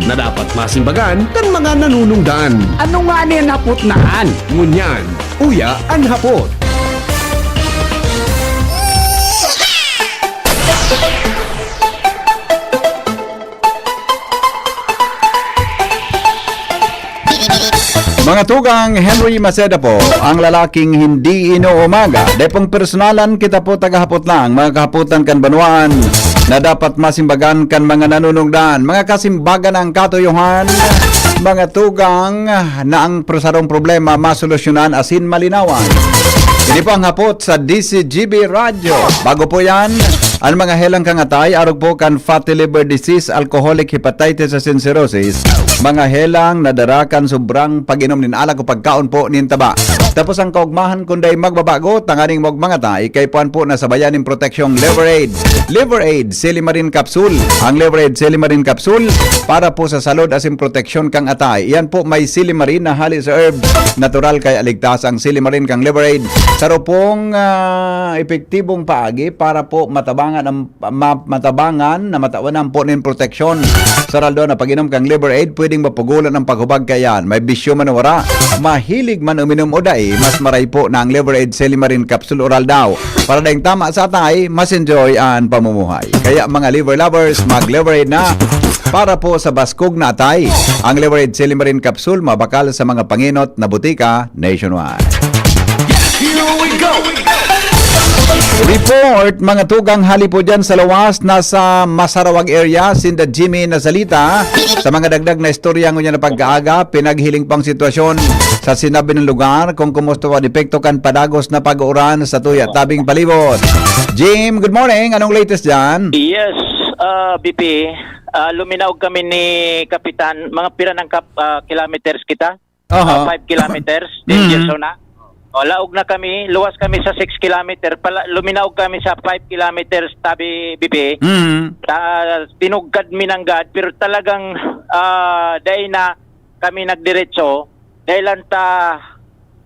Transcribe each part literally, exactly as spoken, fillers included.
na dapat masimbagan kan mga nanunungdan. Ano nga ni an hapot na an? Ngunyan, uya an hapot. Mga tugang, Henry Maceda po, ang lalaking hindi inuumaga. Dai pong personalan, kita po tagahapot lang, mga kahapotan kan banwaan na dapat masimbagan kan mga nanunungdan. Mga kasimbagan ang katuyohan, mga tugang na ang pro-, sarong problema masolusyonan asin malinawan. Ini po ang hapot sa D C G B Radyo. Bago po yan, ang mga helang kangatay, arog po kan fatty liver disease, alcoholic hepatitis asin cirrhosis, mga helang nadara kan sobrang pag-inom nin alak o pagkaon po nin taba. Tapos ang kaugmahan, kun dai magbabago, tanganing magmangatay, kay puan po na sabayan nin proteksyong Liver Aid. Liver Aid, Silimarin Capsule. Ang Liver Aid, Silimarin Capsule, para po sa salud asin proteksyon kang atay. Iyan po may silimarin na hali sa herb. Natural kaya ligtas ang silimarin kang Liver Aid. Saro pong, ah, epektibong paagi para po matabangan ang ma-, matabangan na matawan ang po nin proteksyon. Sa raldo na pag-inom kang Liver Aid, pwedeng mapugulan ang paghubag kayan. May bisyo man o wara, mahilig man uminom o dai, mas maray po na ang Liver Aid Silimarin Capsule Oral daw. Para daing tama sa atay, mas enjoy an pamumuhay. Kaya mga liver lovers, mag-Liver Aid na para po sa baskog na atay. Ang Liver Aid Silimarin Capsule mabakal sa mga pangenot na butika nationwide. Here we go! Report, mga tugang, hali po dyan sa lawas, nasa Masarawag area, sinda Jimmy Nazalita. Sa mga dagdag na istorya ngunyan na pag-aaga, pinaghiling pang sitwasyon sa sinabi ng lugar kung kumusta ang epekto kan padagos na pag-uuran sa tuya tabing palibot. Jim, good morning. Anong latest dyan? Yes, ah, B P, ah, luminaog kami ni Kapitan, mga pira ng kap-, ah, kilometers kita? Aha. Ah, five kilometers, danger Mm. zone na. O, laog na kami, luwas kami sa six kilometer, pala, luminaog kami sa five kilometers, tabi, B P. Mm. Ta-, tinugkad mi nanggad, pero talagang, ah, dai na kami nagdiretso, dahil ang ta-,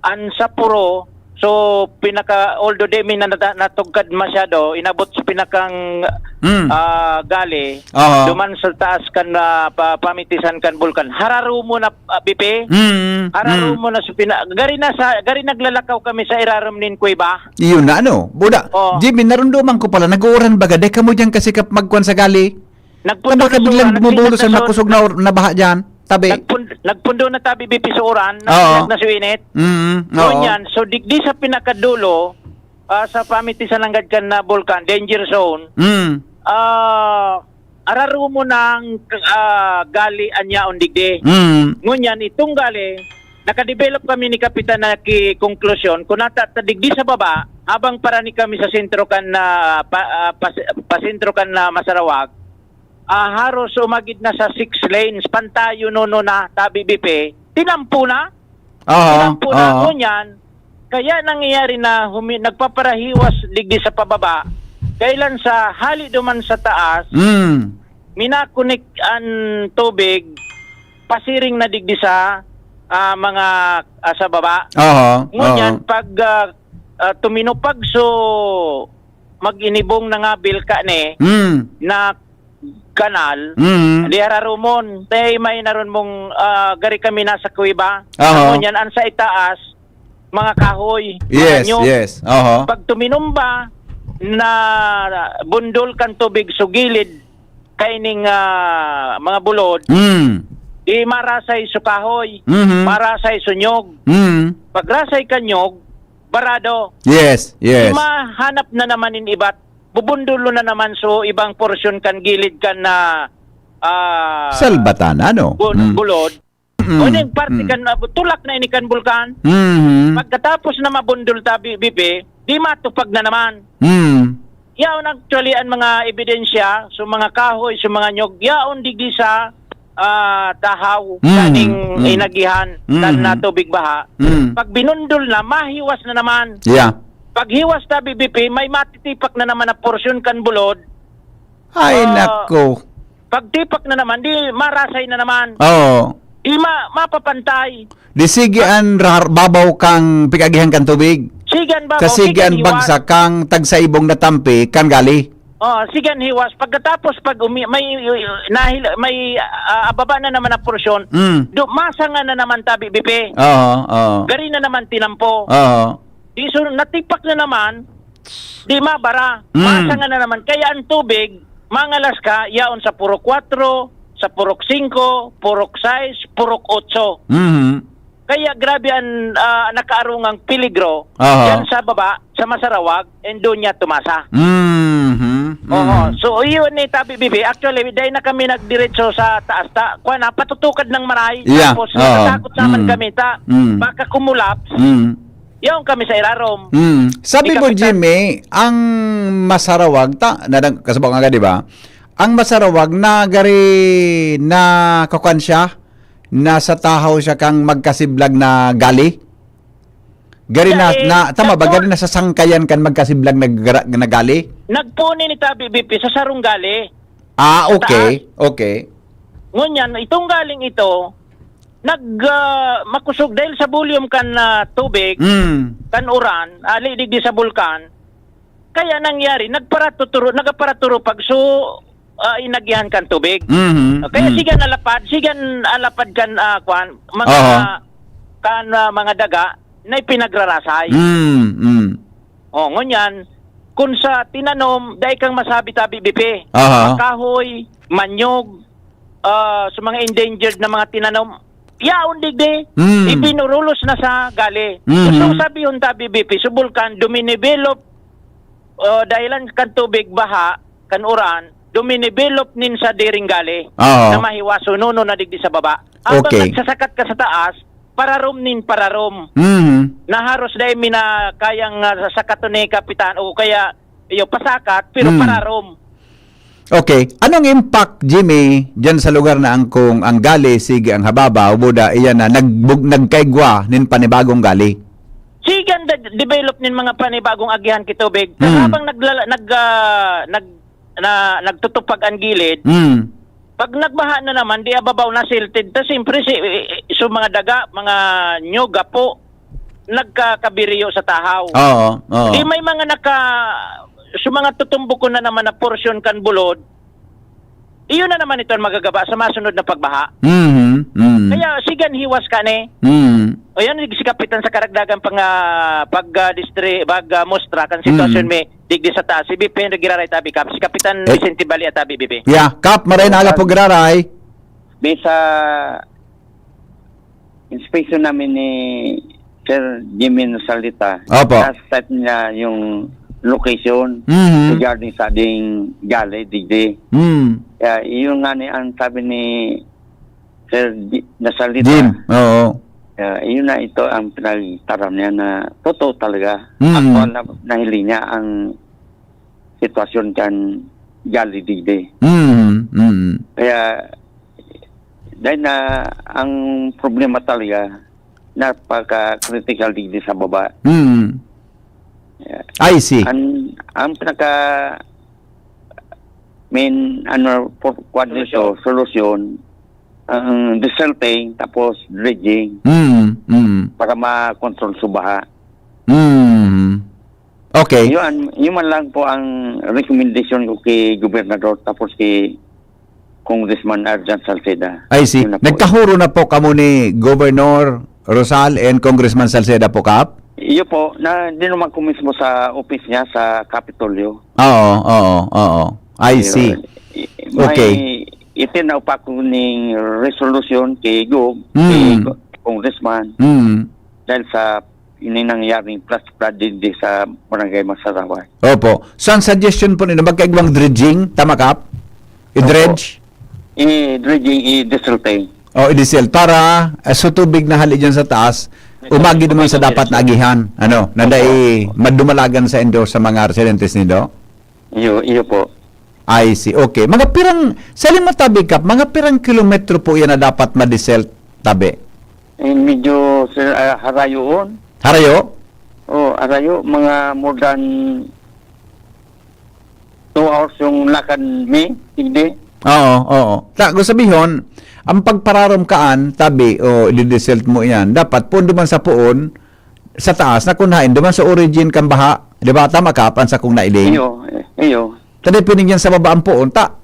ang sa Puro, so, pinaka, although di mi na nata-, natugkad masyado, inabot sa pinakang, Mm. ah, gali, Aha. duman sa taas kan, ah, pa-, pamitisan kan bulkan. Hararumo na, ah, B P. Mm, Hararumo mm. na sa pina-, gari na sa, gari naglalakaw kami sa irarom nin kuweba. Iyon na, ano? Buda, Oh. Jimmy, narunduman ko pala, nag-uuran baga, dai kamo diyan kasi kap-, magkuhan sa gali? Nagpundo Tama na ka sa biglang uran, bumubulos nagsinag ang na sa makusog na or-, na baha diyan, tabi? Nagpun-, nagpundo na tabi, B P, sa uran, Oo. nagsinag na sa init. Mm, oo. Ngunyan, so, digdi sa pinakadulo, ah, sa pamitisan nanggad kan na bulkan, danger zone, Mm. ah, araro mo ng, ah, gali an yaon digdi. Mm. Ngunyan, itong gali, nakadevelop kami ni Kapitan na ki-, konklusyon, kung nata-, ta digdi sa baba, habang parani kami sa sentro kan na, pa, ah, pas-, pasentro kan na Masarawag, ah, haros umagid na sa six lanes, pantayo nono na, tabi, B P, tinampo na. Aha, Tinampo na aha. Ngunyan, kaya nangyayari na humi-, nagpaparahiwas digdi sa pababa, kailan sa hali duman sa taas, Mm. minakunik an tubig, pasiring na digdi sa, ah, mga, ah, sa baba. Aha, Ngunyan, aha. pag, ah, ah, tuminupag so mag-inibong na nga bilka ni Mm. na kanal, Mm. di hararumon. Tay may naron mong, ah, gari kami nasa kuweba. Aha. Ngunyan, an sa itaas, mga kahoy, mga Yes, nyog. yes. Aha. Pag tuminumba, na bundol kan tubig so gilid kaining, ah, mga bulod, Mm. di marasay so kahoy, Mhm. marasay so nyog. Mm. Pagrasay kan nyog, barado. Yes, yes. Di mahanap na naman nin ibat. Bubundulo na naman so ibang porsyon kan gilid kan na, ah, Salbatan, ano? bul-, Mm. bulod. Mm, O, ning parte mm. kan, ah, tulak na ini kan bulkan. Mhm. Pagkatapos na mabundol ta, B-, B P, di matupag na naman. Mm. Yaon actually ang mga ebidensya, so mga kahoy, so mga nyog, yaon digdi sa, ah, tahaw, Mm, kaning mm. inagihan, Mm. kan na tubig baha. Mm. Pag binundol na, mahiwas na naman. Yeah. Pag hiwas ta, B B P, may matitipak na naman na porsyon kan bulod. Ay, Ah, nako. Pag tipak na naman, di marasay na naman. Oo. Di ma-, mapapantay. Di sige Pa- an rar-, babaw kang pig-agihan kan tubig. Sige an babaw, Kasi sige sige an an hiwas. bagsak kang tagsa ibong natampi kan gali. Oh, sige, hiwas. Pagkatapos, pag umi-, may, nahil-, may, ah, ababa na naman ang porsyon, Mm. dumasa nga na naman tabi, bipi. Oo, oo. Gari na naman tinampo. Oo. Di, so, natipak na naman, di mabara. Mm. Masa nga na naman. Kaya ang tubig, mangalas ka, yaon sa purok kwatro, sa purok singko, purok sais, purok otso. Mhm. Kaya grabe ang, ah, nakaarungang peligro Aha. diyan sa baba, sa Masarawag, and doon niya tumasa. Mhm. Oo. Mhm. So, iyon ni Tabi Bibi. Actually, dahil na kami nagdiretso sa taas, ta, kuwan na, patutukad ng maray. Yeah. Tapos, Oo. natatakot naman Mm. kami, ta, Mm. baka kumulaps. Mm. Yaon kami sa irarom. Mm. Sabi Di mo, kapitan. Jimmy, ang Masarawag, ta, na, na, kasabot nga, di ba? Ang Masarawag, nagari na, kakuan siya, nasa tahaw siya kang magkasiblag na gali? Gari na, Siya, eh, na, tama ba? nagpo- Gari na sa sangkayan kan magkasiblag na gra-, na gali? Nagpuni ni Tabi Bipi sa sarong gali. Ah, Sa okay. taas. Okay. Ngunyan, itong galing ito, nag, ah, makusog dahil sa volume kan, ah, tubig, Mm. kan uran, ali digdi sa bulkan, kaya nangyari, nagparatuturo, nagaparaturupag, so, ah, inagihan kan tubig. Mhm. Kaya Mm. sigan alapad, sigan alapad kan, ah, kwan, mga, Aha. kan, ah, mga daga na ipinagrarasay. Mm, mm. Oh, ngunyan, kung sa tinanom, dai kang masabi-tabi, bipi. Aha. Makahoy, manyog, ah, sa mga endangered na mga tinanom, yaon digdi, Mm. ipinurulos na sa gali. Mhm. Gusto ko sabihon, tabi, bipi, sa bulkan, duminivelop, ah, dahilan kan tubig, baha, kan uran, duminivelop nin sa diring gali Oo. na mahiwaso, nuno na digdi sa baba. Habang Okay. nagsasakat ka sa taas, pararom nin pararom. Mhm. Na haros dai mi na kayang, ah, sasakaton ni Kapitan o kaya, iyo, pasakat, pero Mm. pararom. Okay. Anong impact, Jimmy, dyan sa lugar na ang kung ang gali, sige ang hababaw, buda, iyan na, nagbug-, nagkaigwa nin panibagong gali? Sige ang de-, develop nin mga panibagong agihan ki tubig. Mm. Habang naglala-, nag, ah, nag, na, nagtutupag ang gilid, Mm. pag nagbaha na naman, di ababaw na silted. Ta siyempre, si, so mga daga, mga nyo, gapo, nagkakabiriyo sa tahaw. Oo, oo. Di may mga naka, so mga tutumbok ko na naman na porsyon kan bulod, iyon na naman ito ang magagaba sa masunod na pagbaha. Mhm, mhm. Kaya, sigan hiwas ka ni. Mhm. O yan, si Kapitan sa karagdagan pang, ah, pag, ah, distri-, pag, ah, mustra kan sitwasyon Mhm. mi, digdi sa taas. Si B P Henry Giraray, tabi, Kap. Si Kapitan Eh. Vicente Bali, tabi, B P. Yeah, Kap, maray na Kap. alapog, Giraray. Di sa inspection namin ni Sir Jimmy Salita, Opo. na-set niya yung location Mhm. regarding sa ding gali, digdi. Mm. Kaya, yun nga ni, ang sabi ni Sir Ji-, Nasalita. Jim, oo. Kaya, yun na ito ang pinagtaram niya na totoo talaga. Mm. Actual na nahiling niya ang sitwasyon kan gali digdi. Mm, mm. Kaya, dahil na ang problema talaga, napaka-critical digdi sa baba. Mm. Yeah. I see. Ang, ang pinaka main, ano, po, kwan nito, Solusyon. solusyon, ang desilting, tapos dredging Mm, mm. para ma-control sa baha. Mm. Okay. Yun, yun man lang po ang recommendation ko kay Gobernador, tapos kay Congressman Arjan Salceda. I see. Yun na po. Nagkahuro na po kamo ni Governor Rosal and Congressman Salceda po, Kap? Iyo po, na, dinuman ko mismo sa office niya sa Kapitolyo. Oo, oo, oo. I Iyo, see. i-, may Okay. itinao pa ko ning resolusyon kay Gob, Mm. kay Co-, Congressman, Mm. dahil sa ini nangyaring flash flood din di sa Barangay Masaraway. Opo. So, ang suggestion po ninyo, magkaigwang dredging, tama, Kap? I-dredge? Opo. I-dredging, i-desilting. O, i-desel. Para, eh, so tubig na hali dyan sa taas, umagi naman sa dapat na agihan. Ano, na Opo. dai madumalagan sa indo sa mga residentes nindo? Iyo, iyo po. I see. Okay. Mga pirang, sa lima tabi, Kap, mga pirang kilometro po yan na dapat ma-desel tabi? Eh, medyo, sir, ah, harayoon. Harayo? Oh, harayo. Mga more than two hours yung lakad mi, hindi. Oo, oo. Ta, kung sabihon, ang pagpararom kaan, tabi, o i-desel mo yan, dapat poon duman sa poon, sa taas, na kun haen duman sa origin kan baha, di ba? Tama ka, pan sa kung nailing? Iyo, iyo. Tadi pinigyan sa baba ang puon, ta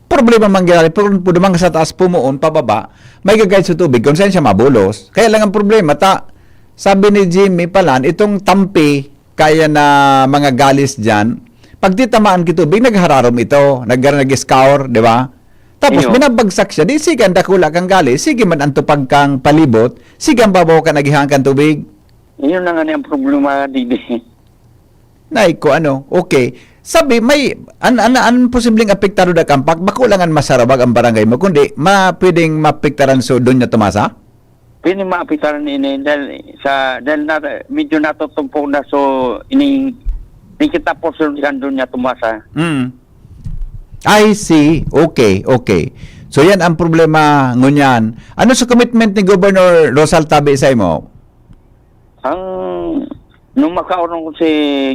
problema man giraray, pero kung duman ka sa taas pumuon pababa, may gagayod sa tubig, kung saan siya mabulos. Kaya lang ang problema, ta, sabi ni Jimmy Palan, itong tampi, kaya na mga galis dyan, pag titamaan ki tubig, naghararom ito, nag-, nag-scour, di ba? Tapos, Iyo. binabagsak siya, di sige ang dakula kang galis, sige man ang tupag kang palibot, sige ang babaw kan agihan kan tubig. Iyon na nga ni ang problema, Didi. Nay, ko ano, okay. Sabi, may, an, an, an posibleng apektado da kampak, bako lang an masarawag ang barangay mo, kundi ma, pwedeng maapektaran so Doña Tomasa? Pwede maapektaran ini dahil sa, dahil na, medyo natutugpok na so ining, ining kita po sa Doña Tomasa. Mm. I see. Okay, okay. So yan ang problema ngunyan. Ano sa commitment ni Governor Rosal Tabi sa imo? Ang, nung makaurong ko si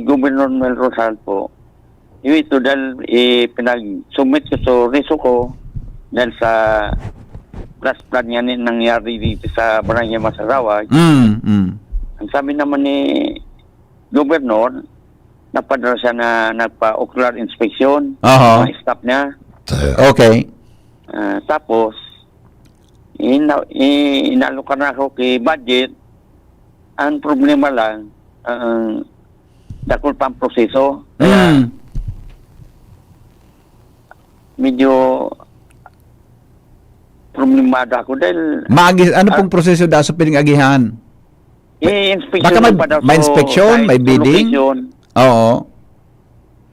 Governor Mel Rosal po, yun ito, dahil, eh, pinag-submit ko sa reso ko, dahil sa flash flood nga ni-, nangyari dito sa Barangay Masarawag. Mm, mm. Ang sabi naman ni Governor, napadala siya na nagpa-ocular inspection, Aha. mga staff niya. Okay. Ah, tapos, ina-, i-, inalokan na ako kay budget. Ang problema lang, ang dakul pang proseso. Kaya, Mm. medyo problemado ako dahil, Maagi-, ano ah, pong proseso da sa pinag-agihan? I-inspection Baka may, pa daw may sa inspection, site, may sa bidding? location. Oo.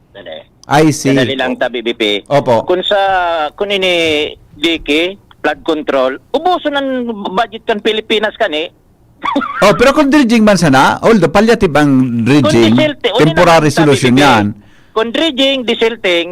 Dali. I see. Dali lang, Tabi B P. Opo. Kung sa, kung ini dike, flood control, ubuson ang budget kan Pilipinas kani. Oh, pero kung dredging man sana, although palliative ang Kung dredging, disilting, uli temporary naman, Tabi solution B P. yan. Kung dredging, disilting,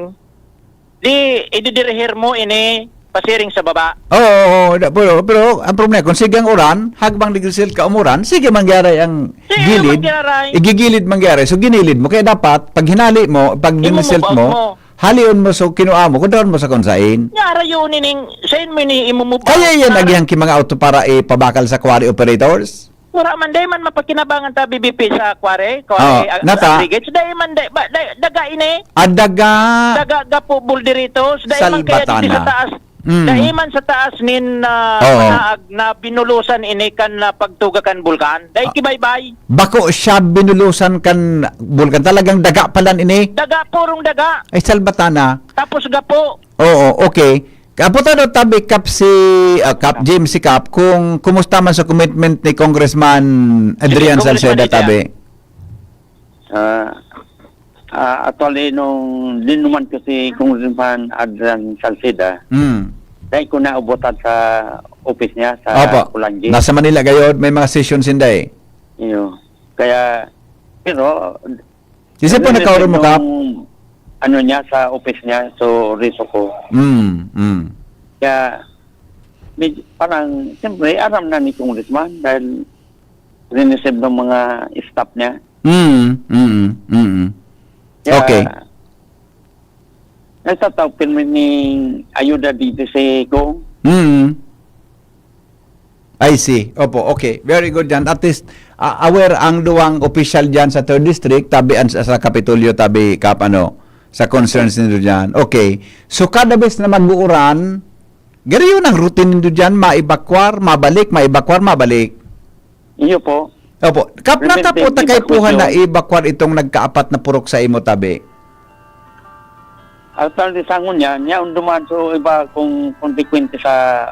di, ididirihir mo ini pasiring sa baba. Oo, oo, da-, pero, pero ang problema, kung sige ang uran, hagbang nag-result ka umuran, sige mangyari ang Sige, gilid, mangyari. igigilid mangyari. So, ginilid mo. Kaya dapat, pag hinali mo, pag Imumove dinisult out mo, mo. halion mo, so, kinua mo, kung doon mo sa kung sain. Nga, rayo nining, sain mo ini imumove out? Kaya yan, Para agihan ki mga auto para ipabakal sa quarry operators? Wala man, dai man mapakinabangan ta, B B P, sa quarry, quarry, Oo, ah, nata. aggregates. Dai man, dai, ba, dai, daga ini. Ah, daga. Daga, gapo, bulderito. Dai man kaya Salbata dito sa na. taas. Mm. Dai man sa taas nin, ah, Oo. panaag na binulusan ini kan, ah, pagtuga kan bulkan. Dai Ah. kibaybay. Bako siya binulusan kan bulkan. Talagang daga palan ini. Daga, purong daga. Ay, salbata na. Tapos gapo. Oo, okay. Kaputado tabi, Kap, si, ah, Kap James, si Kap, kung kumusta man sa commitment ni Congressman Adrian Sige, Congressman Salceda, Adrian. tabi? Ah, ah, actually, nung dinuman ko si Congressman Adrian Salceda, Mm. dahil ko naubutan sa office niya sa Opo. Kulanji. Nasa Manila gayod, may mga sessions sinda eh. Iyo. Kaya, pero, Sisay po nagkaurong mo, Kap? Ano niya, sa office niya, so, reso ko. Mm, mm. Kaya, med-, parang, siyempre, aram na ni Congressman dahil rinisib ng mga staff niya. Mm, mm, mm. Kaya, Okay. nagtatawag pirmi ning ayuda dito si Kong. Mm. I see. Opo, okay. Very good yan. At least, ah, aware ang duwang opisyal dyan sa third district, tabi an, sa Kapitolyo, tabi Kap, ano, sa concerns nindo dyan. Okay. So, kada bes na mag-uuran, gari yun ang routine nindo dyan, maibakwar, mabalik, maibakwar, mabalik. Iyo po. Opo. Kap, Preventive nata po, takay puhan na evacuation. ibakwar itong nagkaapat na purok sa imo tabi. Alcalde Sangon niya, niya unduman so iba kung konsekwente sa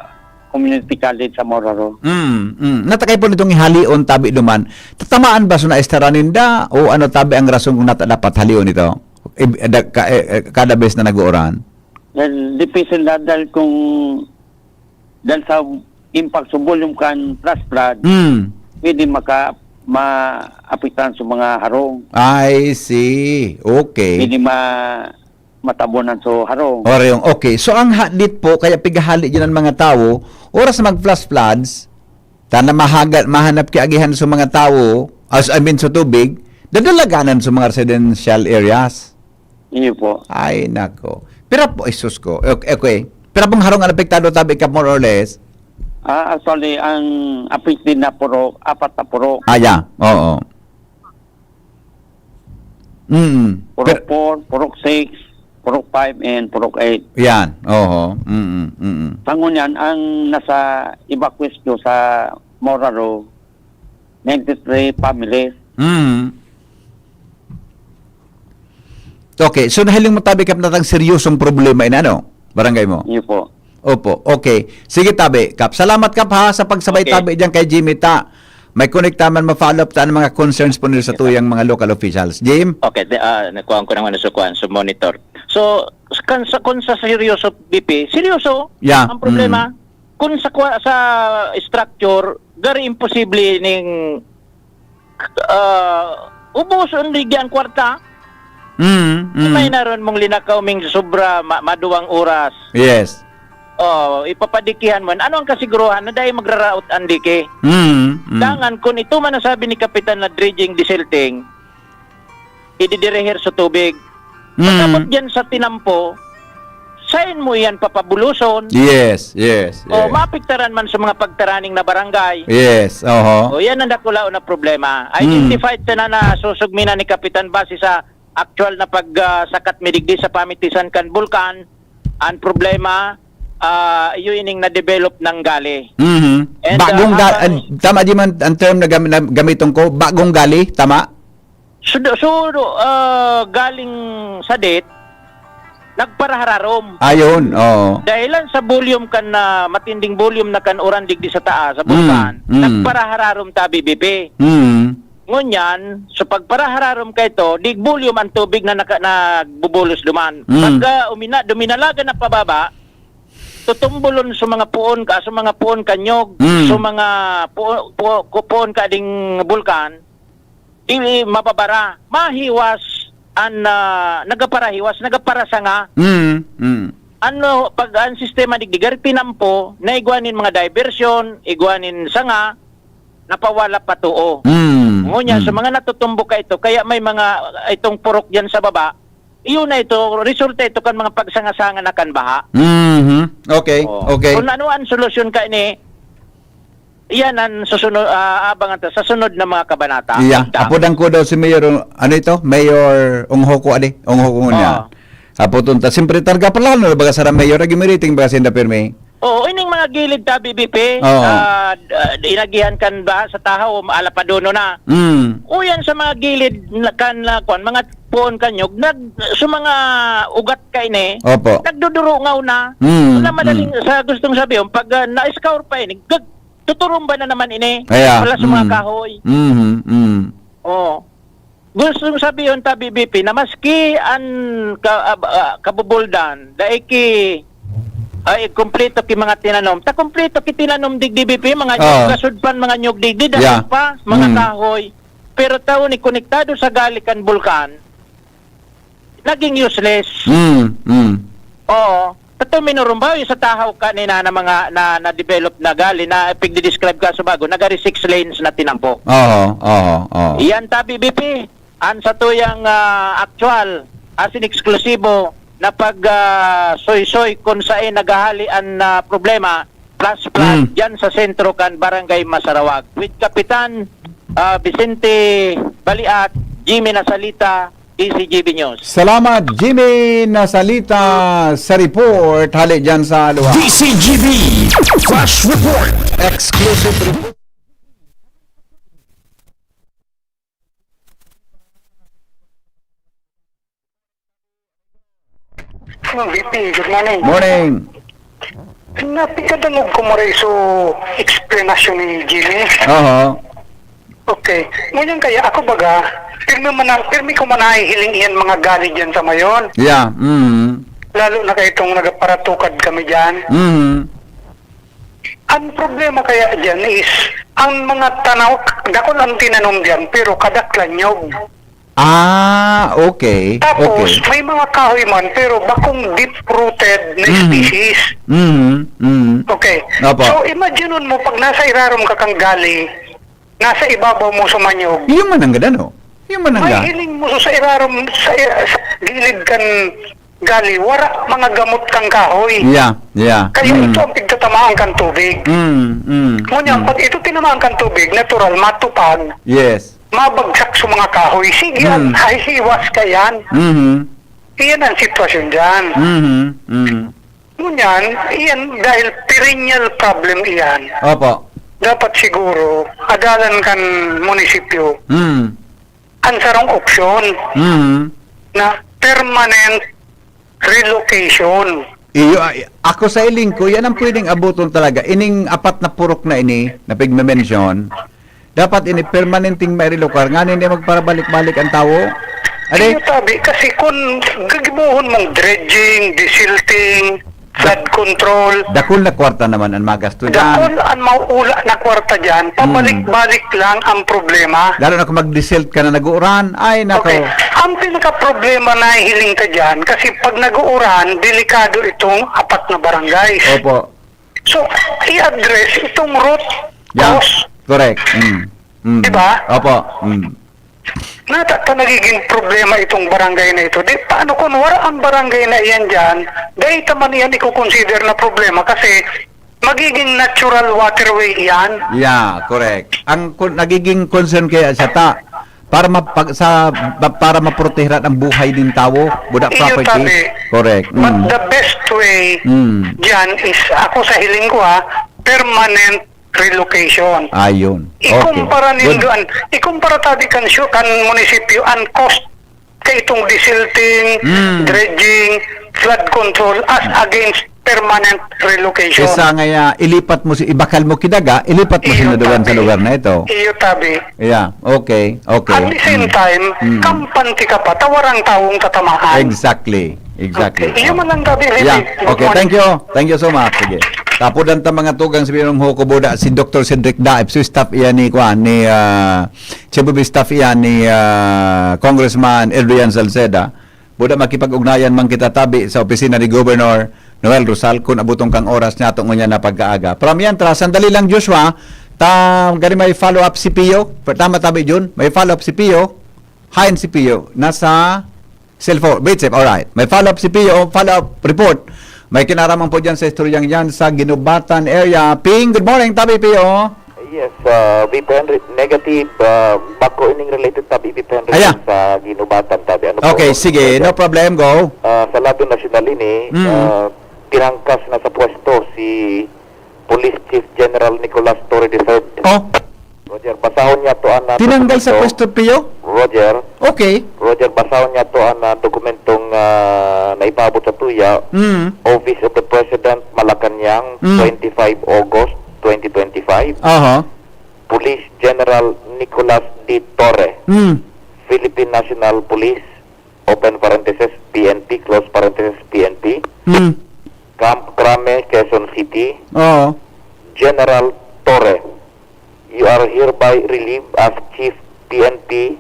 community college sa Moraro. Mm, mm. Natakay po nitong ihalion tabi duman. Tatamaan ba so naistara ninda? O ano tabi ang rason kung nata dapat halion ito? Ib-, da-, ka-, eh, eh, kada bes na nag-uuran? Dahil difícil na dahil kung dahil sa impact sa volume kan flash flood, Mm. pwede maka-, maapektahan sa mga harong. I see. Okay. Pwede ma-, matabunan sa harong. Harong. Okay. So, ang hadit po, kaya pigahali dyan ang mga tao, oras na mag-flash floods, tana mahaga-, mahanap kaagihan sa mga tao, as, I mean, sa tubig, dadalaganan sa mga residential areas. Iyo po. Ay, nako. Pira po, ay, sus ko. Okay, okay. Pira pong harong ang apektado, tabi ka, more or less? Ah, actually, ang affected na purok, apat na purok. Ah, yeah. Oo. Mm. Purok Per- four, purok six, Purok five and Purok eight. Yan, oho. Mm, mm. Sa ngunyan, ang nasa evacuation sa Moraro, ninety-three families. Mm. Okay, so nahiling mo tabi, Kap, na tang seryosong problema ini, ano? Barangay mo? Iyo po. Opo, okay. Sige, tabi, Kap. Salamat, Kap, ha, sa pagsabay Okay. tabi diyan kay Jimmy ta. May connect ta man ma-follow up ta ang mga concerns po nila sa Yes, sir. tuyang mga local officials. Jim? Okay, di, ah, nakuhaan ko naman sa kuhaan, sa monitor. So, kan-, sa, kung sa seryoso, B P, seryoso Yeah, ang problema. mm. Kung sa kwa-, sa structure, gari imposible ning, ah, ubuson digdi ang kwarta. Mm, mm. May naroon mong linakaw ming sobra, ma-, maduwang oras. Yes. Oh, ipapadikihan mo. Ano ang kasiguruhan na dai magraraot ang dike? Mm, mm. Dangan, kung ito man ang sabi ni Kapitan na dredging, desilting, ididirihir sa tubig. Mm. Pagkabot dyan sa tinampo, sain mo yan papabuluson? Yes, yes, O, yes. maapektaran man sa mga pagtaraning na barangay. Yes, oho. O, yan ang dakulaon na problema. Mm. Identified ka na, na susugminan ni Kapitan base sa actual na pag, ah, sakat mi digdi sa pamitisan kan bulkan. Ang problema, ah, iyo ining na-develop ng gali. Mhm. And, Bagong ah, ga-, habang an-, tama di man ang term na gam-, na gamiton ko, bagong gali, tama? Sudo, sudo, ah, galing sa det, nagparahararom. Ayun, oo. Dahilan sa volume kan, ah, matinding volume na kan uran digdi sa taas, sa Mm, bulkan, mm. nagparahararom ta B B P. Mm. Ngunyan, so pagparahararom ka ito, di volume ang tubig na naka-, nagbubulos duman. Mm. Pagka umina-, duminalagan na pababa, tutumbolon sa mga puon ka, sa mga puon kanyog, Mm. sa mga puo-, puo-, ku-, puon ka ding bulkan, di mababara. Mahiwas an, ah, nagaparahiwas, nagaparasanga. Mm, mm. Ano, pag ang sistema digdi, gari tinampo, na igwa nin mga diversion, igwa nin sanga, napawala pa too. Mm, Ngunyan, sa mm. mga natutumbok ka ito, kaya may mga, itong purok dyan sa baba, iyon na ito, resulta ito kan mga pagsanga-sanga na kan baha. Mhm. Okay, Oo. okay. Kung ano ang solusyon ka ini, iyan ang susunod, ah, abangan ta sa sunod na mga kabanata. Iya, Dam. Apodan ko daw si Mayor, ano ito? Mayor Ong Hoko, adi? Ong Hoko ngunyan. Oo. Apoton ta, siyempre, targa pa lang, no? Baga sara Mayor, nag-imiriting baga sinda pirmi. Oo, ining mga gilid ta, B B P, Oo. ah, d-, ah, inagihan kan baha sa tahaw, alapadono na. Mm. Uyan sa mga gilid na kan, ah, kwan, mga puon kanyog, nag-, sa mga ugat ka ini, Opo. nagdudurungaw na. Mm, Wala madaling, mm. sa gustong sabihin, pag, ah, na-scour pa ini, gag-, tuturumba na naman ini. Kaya, Wala sa mga mm. kahoy. Mhm, mm. Oo. Gustong sabihin ta, B B P, na maski an ka-, ab-, ah, kabubuldan, dai ki, ay, kumpleto ki mga tinanom. Ta kumpleto ki tinanom digdi, B P, mga Oo. nyog, gasod pan mga nyog digdi, dako Yeah. pa, mga Mm. kahoy. Pero tao ni konektado sa gali kan bulkan, naging useless. Mm, mm. Oo. Tato minurumbaw, yung sa tahaw kanina na mga na, na-develop na gali, na pigdi-describe ka sa bago, nagari six lanes na tinampo. Oo, oo, oo. Iyan ta, B B P, ang satuyang, ah, actual, as in eksklusibo, na pag, ah, soy-soy kung saan naghahali ang, ah, problema, flash flood, Mm. dyan sa sentro kan Barangay Masarawag. With Kapitan, ah, Vicente Baliat, Jimmy Nasalita, D C G B News. Salamat, Jimmy Nasalita, sa report hali dyan sa lugar. D C G B Flash Report. Exclusive report. Hmm, V P, good morning. Morning. Napikadangog ko mo rin so explanation ni Jimmy. Oho. Okay. Ngunyan kaya, ako baga, pirmi man na, pirmi ko man nahihiling iyan mga gali dyan sa mayon. Yeah, mm. Lalo na kay itong nagaparatukad kami dyan. Mm. Ang problema kaya dyan is, ang mga tanaw, dakul ang tinanom dyan, pero kadaklan nyog. Ah, okay. Tapos, Okay. may mga kahoy man, pero bakong deep-rooted na Mhm. species. Mhm, mhm. Okay. Opo. So, imagine mo, pag nasa irarom ka kang gali, nasa ibabaw mo sa manyog. Yun man ang ganda, no? Yun man ang May ga- hiling mo sa irarom, sa, sa gilid kan gali, wara mga gamot kang kahoy. Yeah, yeah. Kaya Mm. ito ang pigtatamaan kan tubig. Mm, mm, Ngunyan, mm. pag ito tinamaan kan tubig, natural, matupag, Yes. mabagsak sa mga kahoy. Sige, Mm. ay hiwas ka yan. Mhm. Iyan ang sitwasyon dyan. Mhm, mhm. Ngunyan, iyan dahil perennial problem iyan. Opo. Dapat siguro, adalan kan munisipyo Mm. ang sarong opsyon Mm. na permanent relocation. Iyo, ay, ako sa hiling ko, yan ang pwedeng abuton talaga. Ining apat na purok na ini, na pigme-mention, dapat ini permanenteng mairelokar, ngani hindi magparabalik-balik ang tawo. Adi? Iyo, tabi, kasi kung gagibohon mong dredging, desilting, flood control, Dakul na kwarta naman ang magasto dyan. Dakul ang mauula na kwarta dyan, Mm. pabalik-balik lang ang problema. Lalo na kung mag-desilt ka na nag-uuran, ay nako. Okay. Ang pinaka-problema na hiling ka dyan, kasi pag nag-uuran, delikado itong apat na barangays. Opo. So, i-address itong root Yeah. cause. Correct. Mm. Mm. Diba? Opo. Mm. Nata ta nagiging problema itong barangay na ito. Di, paano kung wala ang barangay na iyan dyan? Dahil ta man iyan iko-consider na problema kasi magiging natural waterway iyan. Yeah, correct. Ang kun-, nagiging concern kaya sa ta, para mapag-, sa, ba-, para maprotehiran ang buhay ng tao, buda Iyo, property. tabi. Correct. But Mm. the best way Mm. dyan is, ako sa hiling ko ha, permanent relocation. Ayun. Okay. Ikumpara Good. nindo an, ikumpara tabi kan syu-, kan munisipyo an cost kaitong desilting, Mm. dredging, flood control as Mm. against permanent relocation. Kesa ngaya, ilipat mo si, ibakal mo ki daga, ilipat mo Iyo, sila duman sa tabi. lugar na ito. Iyo, tabi. Yeah, okay, okay. At the same Mm. time, Mm. kampante ka pa, ta warang tawong tatamaan. Exactly, exactly. Okay. Iyo man lang, tabi, Yeah, Ricky. Good okay, morning. thank you. Thank you so much. Sige. Tapos ang mga tugang sa Binong Huko Buda, si Doktor Cedric Daip, si staff iyan ni, kuan, ni, ah, Chief of staff iyan ni, ah, Congressman Adrian Salceda. Buda makipag-ugnayan man kita tabi sa opisina ni Governor Noel Rosal kun abutong kang oras niya tungod niya na pagkaaga. From yan, tra, sandali lang, Joshua, ta, gani may follow-up si Pio. Tama tabi, Jun? May follow-up si Pio. Hain si Pio? Nasa cellphone. Wait, sir. Alright. May follow-up si Pio. Follow-up report. May kinaraman po dyan sa istoryang yan sa Ginubatan area. Ping, good morning, tabi, Pio. Yes, uh, V P Henry, negative, uh, bako ining related tabi, V P Henry, Aya. sa Ginubatan tabi. Ano po, Okay, sige, Roger? no problem, go. Uh, sa lado nasyonal ini, Mm. uh, tinangkas na sa pwesto si Police Chief General Nicolas Torre the third. Oh. Roger, basahon niya to ang, uh, Tinanggal sa dokumento. pwesto, Pio? Roger. Okay. Roger, basahon niya to ang, uh, dokumentong, uh, naipaabot sa tuya. Mm. Office of the President, Malacañang, Mm. twenty-five August twenty twenty-five. Aha. Police General Nicolas D. Torre, Mm. Philippine National Police, open parenthesis, P N P, close parenthesis, P N P, Mm. Camp Crame, Quezon City. Oo. General Torre, you are hereby relieved as Chief P N P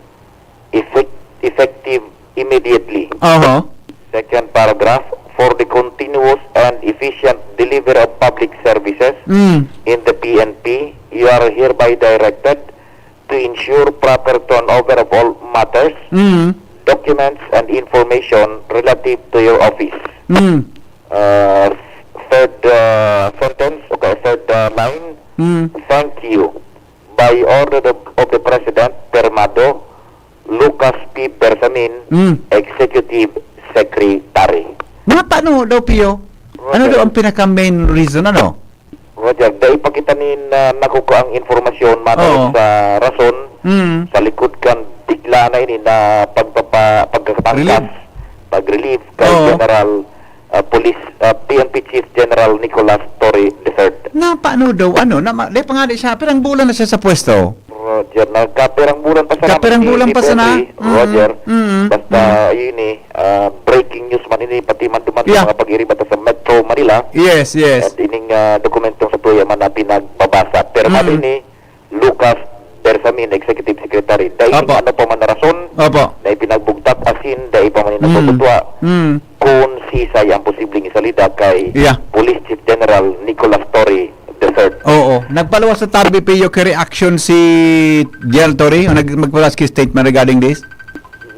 effect-, effective immediately. Aha. Second paragraph, for the continuous and efficient delivery of public services Mm. in the P N P, you are hereby directed to ensure proper turnover of all matters, Mm. documents, and information relative to your office. Mm. Uh, third, uh, sentence, okay, third, uh, line, Mm. Thank you. By order of, of the President, Permado, Lucas P. Bersamin, Mm. Executive Secretary. Nga, paano daw, Pio? Ano Roger. daw ang pinaka-main reason, ano? Roger, dai pa kita nin, ah, nakukuha ang impormasyon, mano Oo. sa rason, Mm. sa likod kan bigla na ini na pagpapa-, pagkatangkas, Relieve. pag-relieve kay Oo. General, ah, Police, ah, P N P Chief General Nicolas Torre the third. Na, paano daw, ano, na, ma-, di pa nga di siya, pirang bulan na siya sa pwesto? Roger, nagkapirang bulan pa sana, Kapirang bulan pa sana. Henry, Mm, Roger. mm, Basta, mm. yun eh, ah, breaking news man ini, pati man duman sa Yeah. mga pag-iriba ta sa Metro Manila. Yes, yes. At ining, ah, dokumentong sa tuya man na pinagbabasa. Pero Mm. man ini, Lucas Bersamin, Executive Secretary. Dahil Opo. ano pa man na rason Opo. na ipinagbugtak, asin dahil pa man Mm. natututwa, Mm. kung sisay ang posibleng isalida kay Yeah. Police Chief General Nicolas Torre the third. Oo. Nagpaluwas sa tabi, Pio, kay reaction si General Torre? O nag-, magpaluwas ki statement regarding this?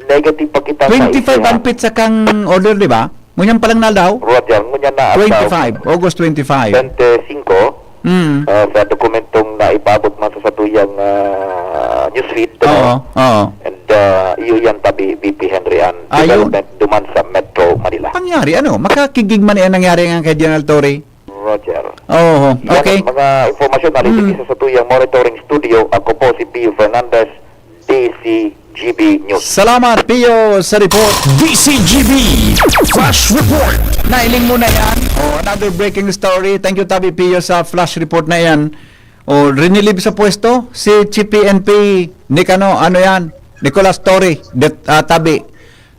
Negative pa kita sa Twenty-five isuha. ang pitsa kang order, di ba? Ngunyan pa lang na daw? Roger, ngunyan na adlaw. Twenty-five, August twenty-five. Twenty-cinco, Mm. ah, sa dokumentong naipaabot man sa satuyang, ah, newsfeed, ano? Oo, oo. And Sa iyo yan tabi, V P Henry, ang Ayun. development duman sa Metro Manila. Pangyari, ano? Makakigig man yan nangyari nga kay General Torre. Roger. Oo, Yan okay. ang mga informasyon na Mm. sa tuyang monitoring studio. Ako po si Pio Fernandez, D C G B News. Salamat, Pio, sa report. D C G B Flash Report. Nailing mo na yan. Oh, another breaking story. Thank you, Tabi Pio, sa flash report na yan. Oh, rinilib sa pwesto si Chief P N P Nicano, ano yan? Nicolas Torre, det, ah, Tabi.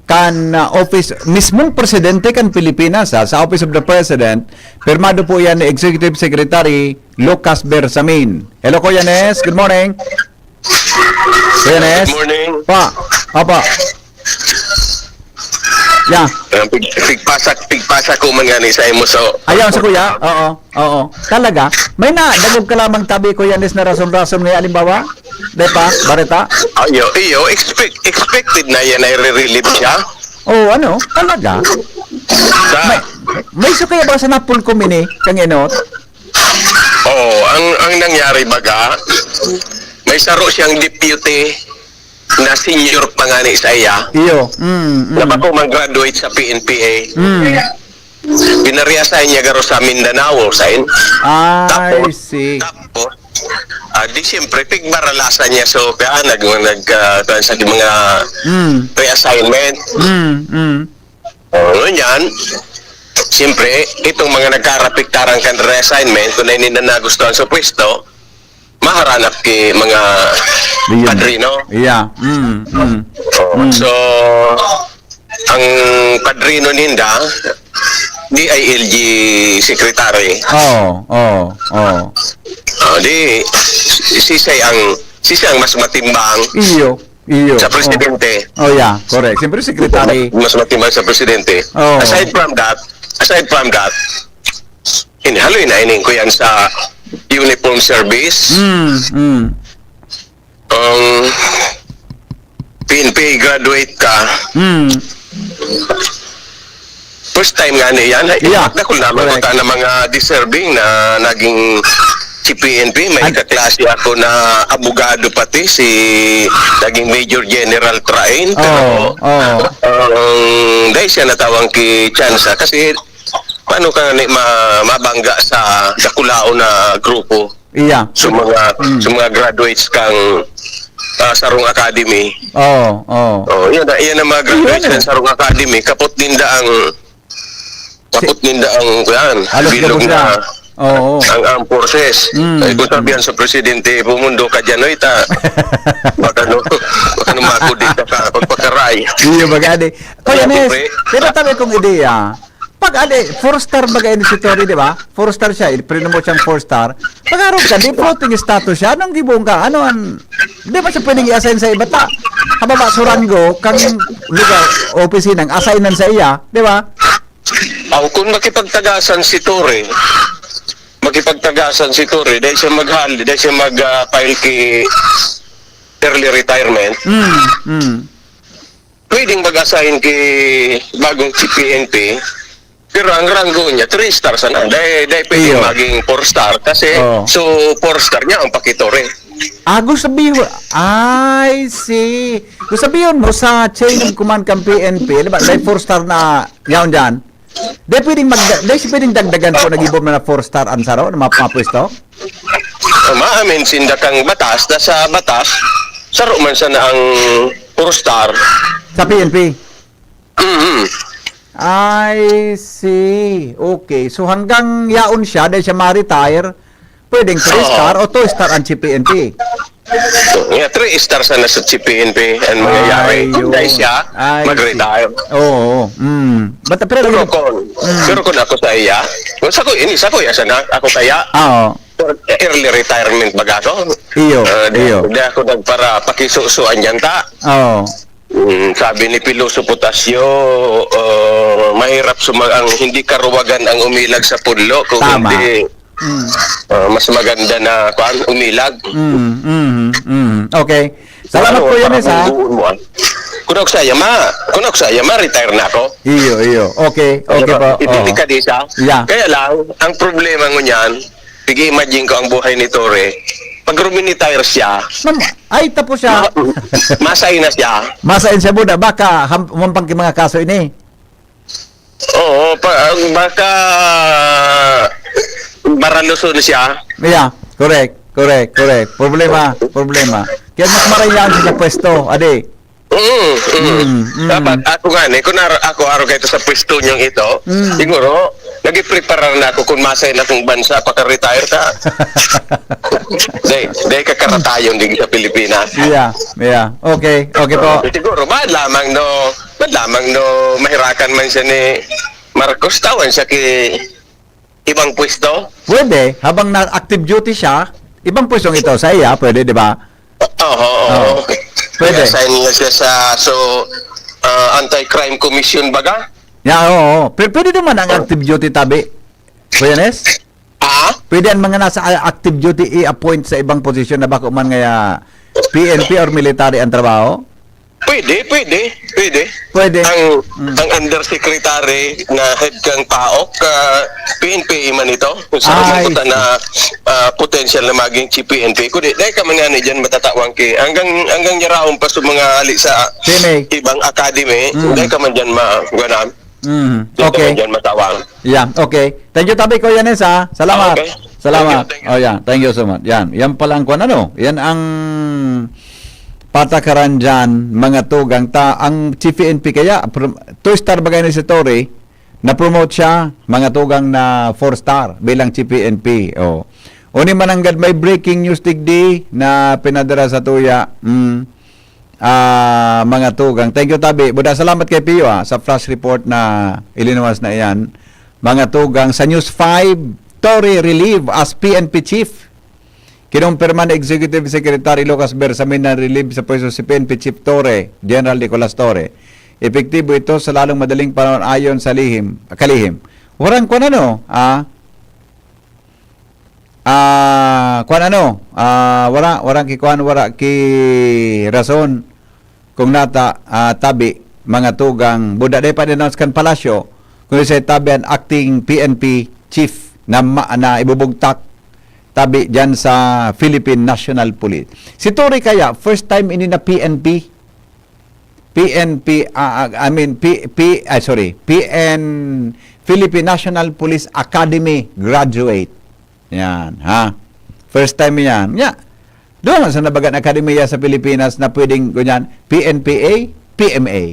Kan ah, office, mismong presidente kan Pilipinas, ah, sa Office of the President, pirmado po yan ni Executive Secretary Lucas Bersamin. Hello, Kuya Nes. Good morning. Kuya Nes. Good morning. Pa, apa. Yeah. Ayan, pig, pigpasak, pigpasak ko man nga ni sa imo. So, Ayaw sa kuya. Oo. Oo. Talaga. May na dagog ka lamang, Tabi, Kuya Nes, na rason-rason nga halimbawa. Di ba? Bareta? Iyo, iyo, expect, expected na yan ay re-relieve siya. Oo, ano? Talaga. Sa, May, may iso kaya ba sa napulkom ini, kang Enot? Oo, ang, ang nangyari baga, may saro siyang deputy na senior pa nga ni sa iya. Iyo. Mm, mm. Na bako man graduate sa P N P A. Mm. Pinareassign niya garo sa Mindanao, sa in. I Tapos, see. tapos, ah, di siyempre, pigbaralasan niya. So, kaya nag, nag, ah, kuwan sa mga Mm. reassignment. Mm, mm. O, ngunyan, siyempre, itong mga nagkarapiktaran kan reassignment, kung hindi na nagustuhan sa pwesto, maharanap ki mga Diyan. padrino. Yeah. Mm, mm. Oo. Mm. So, ang padrino ninda, D I L G secretary. Oo, oo, oo. O, di, si siya ang, si siya ang mas matimbang Iyo, iyo. sa presidente. Oh, yeah, correct. Siyempre, secretary. Mas matimbang sa presidente. Oo. Aside from that, aside from that, inhaloy na ining ko yan sa uniform service. Mm, mm. Ang P N P graduate ka, Mm. first time nga niyan, Yeah, dakul naman correct. Ka na mga deserving na naging si P N P. May An- kaklase ako na abogado pati, si naging Major General Train. Pero Oo, oo. ang dahil siya natawang ki Chansa kasi paano ka ni ma, mabangga sa dakulaon na grupo? Iya. Sa mga Mm. sa mga graduates kang ah, Sarong Academy. Oo, oo. Oh, yan, yan ang mga graduates Yun. Ng Sarong Academy, kapot ninda ang kapot ninda ang yan, Halos bilog gabos na na. Oo. Ang armed forces. Mm. Ay, kung sabihan sa presidente, pumundo ka dyan, oy, ta. Baka no, baka no makudit ka sa pagpakaray. Iyo, bagani. Kuya Ano, Nes, pre? pero tabi kong ideya, pag ali, four star baga ini si Tori, di ba? Four star siya, il-, prinomote siyang four star. Pag-arog ka, di floating status siya. Anong gibong ka? Ano ang, di ba siya pwedeng i-assign sa iba ta? Hababa sa rango, kang lugar, opisinang, assignan sa iya, di ba? Aw, kung makipagtagasan si Tori, makipagtagasan si Tori, dahil siya maghali, dahil siya mag-file ki early retirement, Mm, mm. pwedeng mag-assign ki bagong Chief P N P, pero ang ranggo niya, three star sana. Dahil, dahil pwedeng Iyo. Maging four star kasi, Oo. So, four star niya ang pakitore. Ah, gusto sabihin, I see. Gusto sabihin mo sa chain of command kang P N P, di ba, may four star na yaon dyan? Di pwedeng, mag, di siya pwedeng dagdagan po, nag-ibon na four star ang saro, na map- mapwesto? Maamin sinda kang batas, na sa batas, saro man sana ang four star. Sa P N P? Mhm. I see. Okay. So hanggang yaon siya, dahil siya ma-retire, pwedeng three Oo. star o two star ang Chief P N P. So, nga, three star sana sa Chief P N P ang mangyayari. Ayun. Kung dahil siya, I see. mag-retire. Oo. Mm. But, pero, Pero kung, pero kung ako sa iya, kung sa ko, ini sa ko, ya sana, ako kaya, Oo. early retirement baga ako. Iyo, Ah, di, iyo. Di ako nagpara pakisusuan yan ta. Oo. Mm, sabi ni Pilosopo Tasyo, ah, mahirap sumag ang hindi karuwagan ang umilag sa punlo, kung Tama. Hindi, Mm. ah, mas maganda na, kuan, umilag. Mm, mm, mm. Okay. Salamat Ano, po, para Yanes, ha? Kung buon mo, ah. Kung ako sa iya, ma, kung ako sa iya, ma-retire na ako. Iyo, iyo. Okay, okay po. Hindi Oo. Ka di siya. Yeah. Kaya lang, ang problema ngunyan, sige, imagine ko ang buhay ni Tore. pag ruminitire siya, Mam- ay, tapos siya. ma- masay na siya. Masain siya, buda. Baka ham- umampang ki mga kaso ini. Oo, pa, baka baraluso na siya. Yeah, correct, correct, correct. Problema, problema. Kaya mas marayaon siya sa pwesto, adi. Mm, mm. Mm, mm. Dapat ako nga ni, kung aro, ako aro kayo sa pwesto niyong ito, Mm. siguro, nag-prepare na ako kung masay na kung bansa, pagka-retire ka. Dahil, dahil kakaratayon din sa Pilipinas. Yeah, yeah. Okay, okay po. Siguro, bad lamang no, bad lamang no, mahirakan man siya ni Marcos, tawan siya ki ibang pwesto. Pwede, habang na active duty siya, ibang pwestong ito sa iya, pwede, di ba? Oo, oo. Oo. Pwede. I-assign niya siya sa, so, ah, Anti-Crime Commission baga? Yeah, oo. Pero pwede naman ang active duty tabi. Kuya Nes? Ah? Pwede ang mga nasa active duty i-appoint sa ibang posisyon na bako man ngaya P N P or military ang trabaho? Pwede, pwede, pwede. Pwede. Ang Mm. ang undersecretary na head kang PAOK, ah, P N P man ito. Kung sa Ay. mga na ah, potential na maging chief P N P. Kundi, dahil ka man nga na dyan matatawang ki. Hanggang, hanggang yaraon pa sa mga ali sa Sine. ibang academy, Mm. dahil ka man dyan ma-, gana. Mm. Dahil ka Okay. man dyan matawang. Yeah, okay. Thank you, Tabi, Kuya Nes, ha? Salamat. Okay. Salamat. Thank you, thank you. Oh, yeah. Thank you so much. Yan. Yan pala ang kwan, ano? Yan ang patakaran dyan, mga tugang ta. Ang chief P N P kaya, prom- two-star bagay ni si Tori, na-promote siya, mga tugang na four-star bilang chief P N P. Oh. Uni mananggad may breaking news digdi na pinadara sa tuya. Mm. Ah, mga tugang. Thank you, Tabi. Buda, salamat kay Pio, ah, sa flash report na ilinuwas na iyan. Mga tugang, sa News five, Tori relieve as P N P chief. Kinumpirma ni Executive Secretary Lucas Bersamin na relieve sa pwesto si P N P Chief Tori, General Nicolas Tori. Epektibo ito sa lalong madaling panahon ayon sa lihim, kalihim. Warang kwan ano, ah, ah, kwan ano, ah, wara, warang kikwan, wara ki rason. Kung nata, ah, tabi, mga tugang, buda dai pa in-announce kan palasyo, kung sa tabi ang acting P N P chief na, ma- na ibubugtak, tabi dyan sa Philippine National Police. Si Tori kaya, first time ini na P N P, P N P, ah, ah, I mean, P, P, ah, sorry, P N, Philippine National Police Academy graduate. Yan, ha? First time yan. Nya, doon sa nabagan akademiya sa Pilipinas na pwedeng, ganyan, P N P A, P M A.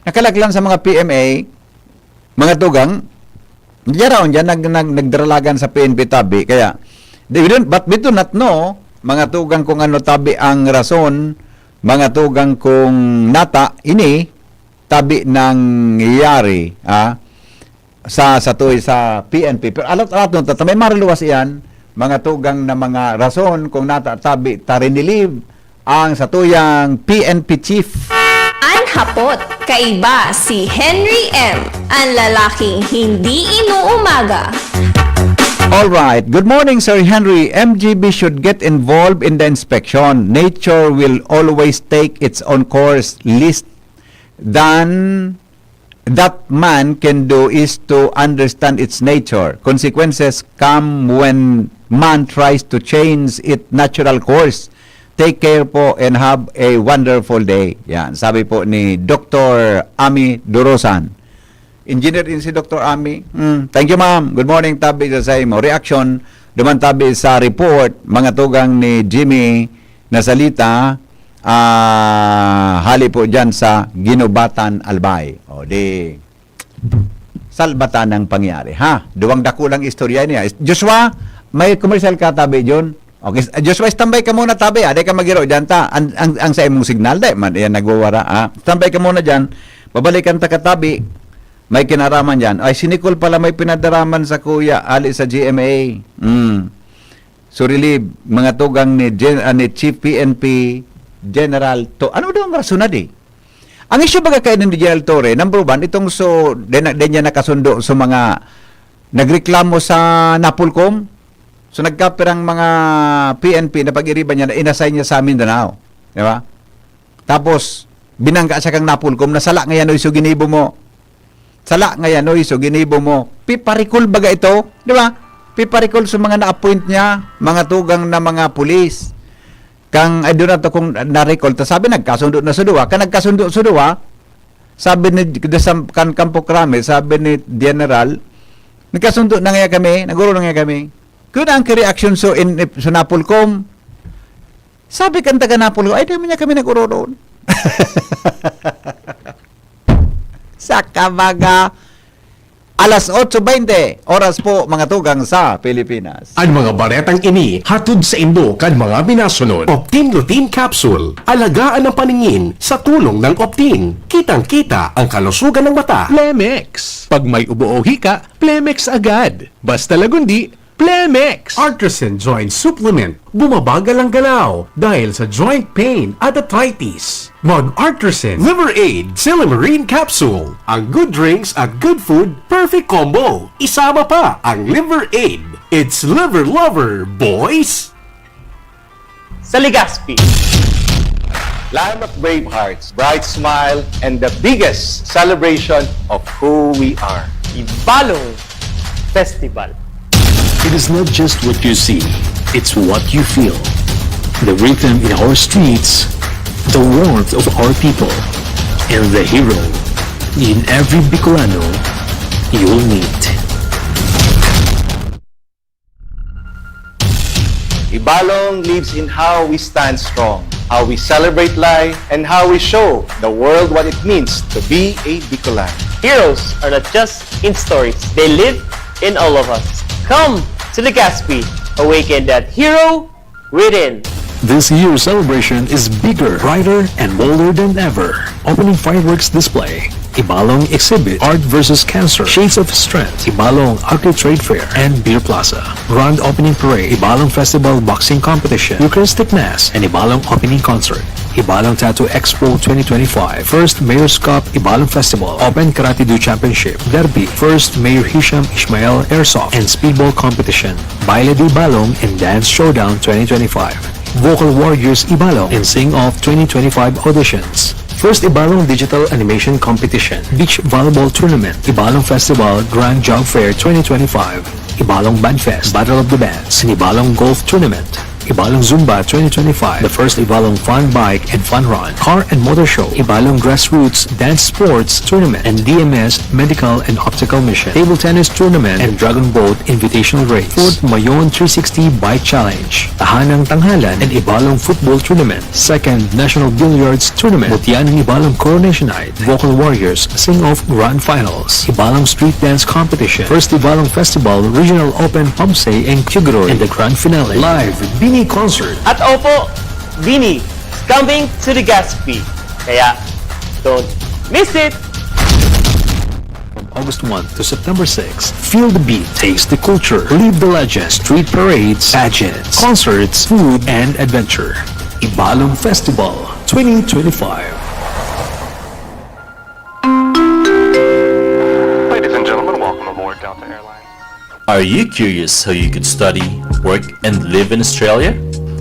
Nakalaglan sa mga P M A, mga tugang, diyan raon dyan, nag, nag, nagdaralagan sa P N P tabi. Kaya, they don't, but we do not know, mga tugang, kung ano tabi ang rason, mga tugang, kung nata, ini, tabi nangyayari, ah, sa satoy sa P N P. Pero alat-alat nun, tata, may mariluwas iyan, mga tugang na mga rason kung nata tabi ta rinilieve ang satuyang P N P chief. An hapot, kaiba si Henry M, an lalaking hindi inuumaga. All right. Good morning, Sir Henry. M G B should get involved in the inspection. Nature will always take its own course, least than that man can do is to understand its nature. Consequences come when man tries to change its natural course. Take care po and have a wonderful day. Yan, sabi po ni Doktor Ami Durosan. Engineer din si Doktor Ami. Mm, thank you, ma'am. Good morning, tabi sa saimo. Reaction, duman tabi sa report, mga tugang ni Jimmy Nasalita, ah, hali po dyan sa Ginubatan, Albay. O di, salbatan ang pangyari, ha? Duwang dakulang istorya niya. Joshua, may commercial ka, tabi, John? Okay, s- Joshua, standby ka muna, tabi, ah. Di ka magiro dyan, ta. Ang, ang, ang sa imong signal, di man, yan, nagwawara, ah. Standby ka muna dyan. Babalikan ta ka, tabi. May kinaraman dyan. Ay, si Nicole pala may pinadaraman sa kuya, ali sa G M A. Mm. So, relieve, mga tugang ni, Gen, ah, ni Chief P N P General To. Ano daw ang rason na di? Ang isyu baga kay ni General Torre, number one, itong so, din, din niya nakasundo sa mga nagreklamo sa Napolcom. So, nagkapirang mga P N P na pag-iriban niya na inassign niya sa Mindanao. Di ba? Tapos, binangga siya kang Napolcom na sala ngayon, oy, so ginibo mo. Sala ngayon, oy, so ginibo mo. Piparikol baga ito, di ba? Pipa-recall sa mga na-appoint niya, mga tugang na mga pulis. Kang, I don't know kung na-recall ta, sabi, nagkasundo na sa duwa. Kan nagkasundo sa duwa, sabi ni, kan Campo Crame, sabi ni General, "Nagkasundo na nga kami, naguro na nga kami." Kun ang reaction so in, so Napolcom, sabi kan taga Napolcom, "Ay, di man niya kami nag-uroron." Sa kabaga, alas otso bente, oras po, mga tugang sa Pilipinas. Ang mga baretang ini hatod saindo kan mga minasunod. Optin Lutein Capsule. Alagaan ang paningin sa tulong ng Optin. Kitang-kita ang kalusugan ng mata. Plemex. Pag may ubo o hika, Plemex agad. Basta lagundi, Plemex. Artresin Joint Supplement. Bumabagal ang galaw dahil sa joint pain at arthritis. Mag-Artresin. Liver Aid, Silymarin Capsule. Ang good drinks at good food, perfect combo. Isama pa ang Liver Aid. It's Liver Lover, boys! Sa Legazpi. Land of brave hearts, bright smile, and the biggest celebration of who we are. Ibalong Festival. It is not just what you see, it's what you feel. The rhythm in our streets, the warmth of our people, and the hero in every Bicolano you'll meet. Ibalong lives in how we stand strong, how we celebrate life, and how we show the world what it means to be a Bicolano. Heroes are not just in stories, they live in all of us. Come to Legazpi, awaken that hero within. This year's celebration is bigger, brighter, and bolder than ever. Opening fireworks display, Ibalong exhibit, Art versus Cancer, Shades of Strength, Ibalong Agri Trade Fair, and Beer Plaza. Grand Opening Parade, Ibalong Festival Boxing Competition, Eucharistic Mass, and Ibalong Opening Concert. Ibalong Tattoo Expo twenty twenty-five, First Mayor's Cup Ibalong Festival, Open Karate Do Championship, Derby, First Mayor Hisham Ishmael Airsoft and Speedball Competition, Baile de Ibalong and Dance Showdown twenty twenty-five, Vocal Warriors Ibalong and Sing Off twenty twenty-five auditions, First Ibalong Digital Animation Competition, Beach Volleyball Tournament, Ibalong Festival Grand Job Fair twenty twenty-five, Ibalong Band Fest, Battle of the Bands, and Ibalong Golf Tournament, Ibalong Zumba twenty twenty-five, the first Ibalong Fun Bike and Fun Run, Car and Motor Show, Ibalong Grassroots Dance Sports Tournament, and D M S Medical and Optical Mission, Table Tennis Tournament, and Dragon Boat Invitational Race, Fort Mayon three sixty Bike Challenge, Tahanang Tanghalan and Ibalong Football Tournament, Second National Billiards Tournament, Mutya ng Ibalong Coronation Night, Vocal Warriors Sing-Off Grand Finals, Ibalong Street Dance Competition, First Ibalong Festival Regional Open Pumse and Kugoroy, and the Grand Finale, Live Bini Concert. At opo, Bini is coming to Legazpi. Kaya, don't miss it! From August one to September six, feel the beat, taste the culture, live the legend, street parades, pageants, concerts, food, and adventure. Ibalong Festival twenty twenty-five. Ladies and gentlemen, welcome aboard Delta Airlines. Are you curious how you could study, work, and live in Australia?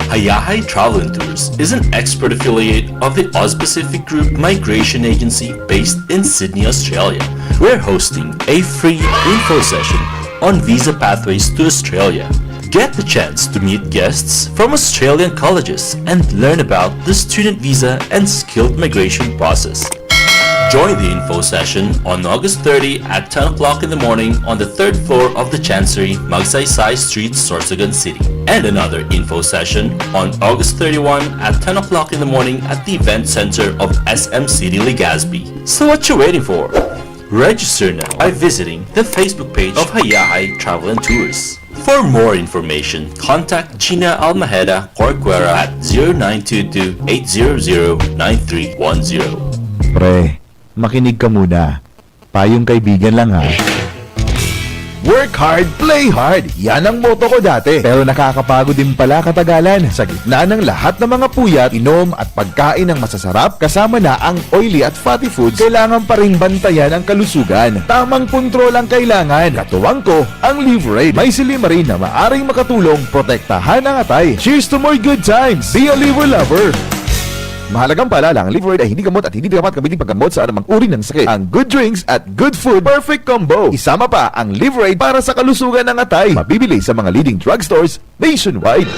Hayahay Travel and Tours is an expert affiliate of the Oz Pacific Group Migration Agency based in Sydney, Australia. We're hosting a free info session on visa pathways to Australia. Get the chance to meet guests from Australian colleges and learn about the student visa and skilled migration process. Join the info session on August thirty at ten o'clock in the morning on the third floor of the Chancery, Magsaysay Street, Sorsogon City. And another info session on August thirty-one at ten o'clock in the morning at the Event Center of S M City Legazpi. So what you waiting for? Register now by visiting the Facebook page of Hayahay Travel and Tours. For more information, contact Gina Almajeda Corcuera at zero nine two two, eight zero zero, nine three one zero. Pre, makinig ka muna. Payong kaibigan lang, ha. Work hard, play hard. Yan ang motto ko dati. Pero nakakapagod din pala katagalan. Sa gitna ng lahat ng mga puyat, inom at pagkain ng masasarap, kasama na ang oily at fatty foods, kailangan pa ring bantayan ang kalusugan. Tamang kontrol ang kailangan. Katuwang ko, ang Liverade. May silymarin na maaring makatulong protektahan ang atay. Cheers to more good times! Be a Liver Lover! Mahalagang paalala, ang Liveride ay hindi gamot at hindi dapat gamitin paggamot sa anumang uri ng sakit. Ang good drinks at good food, perfect combo. Isama pa ang Liveride para sa kalusugan ng atay. Mabibili sa mga leading drugstores nationwide.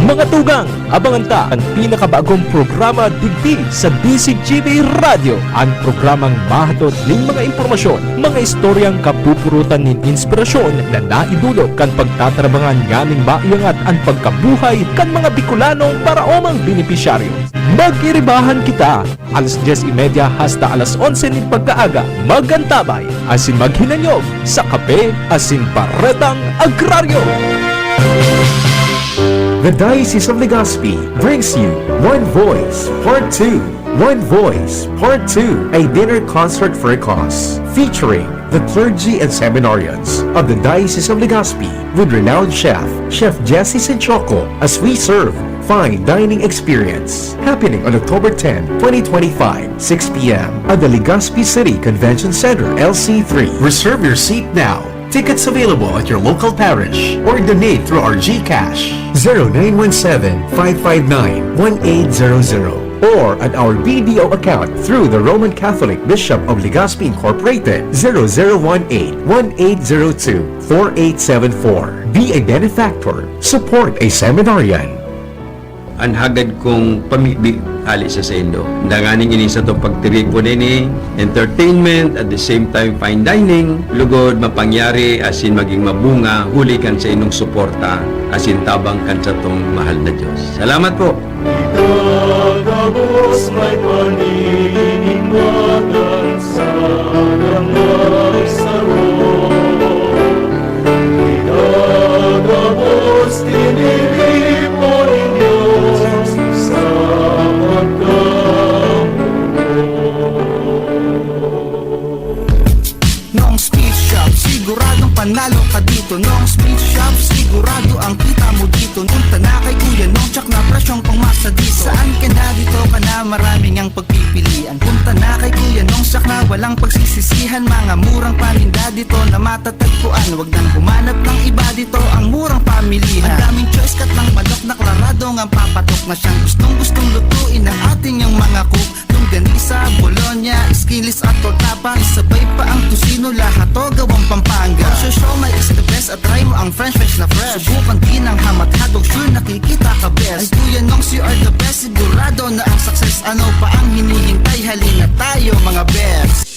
Mga tugang, abangan ta an pinakabagong programa digdi sa D Z G B Radyo, an programang mahatod nin mga impormasyon, mga istoryang kapupurutan nin inspirasyon na naidulot kan pagtatrabangan nganing maiangat an pagkabuhay kan mga Bicolanong paraomang benepisyaryo. Mag-iribahan kita, alas dyes y media hasta alas onse nin pagkaaga. Mag-antabay asin maghinanyog sa Kape asin Baretang Agraryo. The Diocese of Legazpi brings you One Voice Part two. One Voice Part two, a dinner concert for a cause, featuring the clergy and seminarians of the Diocese of Legazpi with renowned chef, Chef Jesse Sinchoco, as we serve fine dining experience. Happening on October ten, twenty twenty-five, six p m at the Legazpi City Convention Center, L C three. Reserve your seat now. Tickets available at your local parish or donate through our GCash, zero nine one seven, five five nine, one eight zero zero, or at our B D O account through the Roman Catholic Bishop of Legazpi Incorporated, zero zero one eight, one eight zero two, four eight seven four. Be a benefactor. Support a seminarian. An hagad kong pamibi hale sa saindo. Danganing ini satong pagtiripon ini, entertainment, at the same time fine dining, lugod mapangyari asin magin mabunga huli kan saindong suporta asin tabang kan satong mahal na Dios. Salamat po! Ikagabos may paninigmatan sa damay saro. Ikagabos tiniripo nin Dios sa pagkamuot. Nong Speed Shop, siguradong panalo ka dito. Nong Speed Shop, sigurado ang kita mo dito. Punta na kay Kuya Nong, tsak na presyong pangmasa dito. Saan ka na, dito ka na, maraming ang pagpipilian. Punta na kay Kuya Nong, tsak na walang pagsisisihan. Mga murang paninda dito na matatagpuan. Wag nang humanap ng iba dito, ang murang pamilihan. Ang daming choice, kat ng manok na klarado ngang papatok na siyang gustong-gustong lutuin ng ating yung mga cook. Longganisa, bologna, skinless at torta pa. Isabay pa ang tocino, lahat to gawang Pampanga. Ang siomai is the best at try mo ang french fries na fresh. Subukan din ang ham at hotdog, sure nakikita ka best. Ay Kuya Nongs, you are the best, sigurado na ang success. Ano pa ang hinihintay? Halina tayo mga best.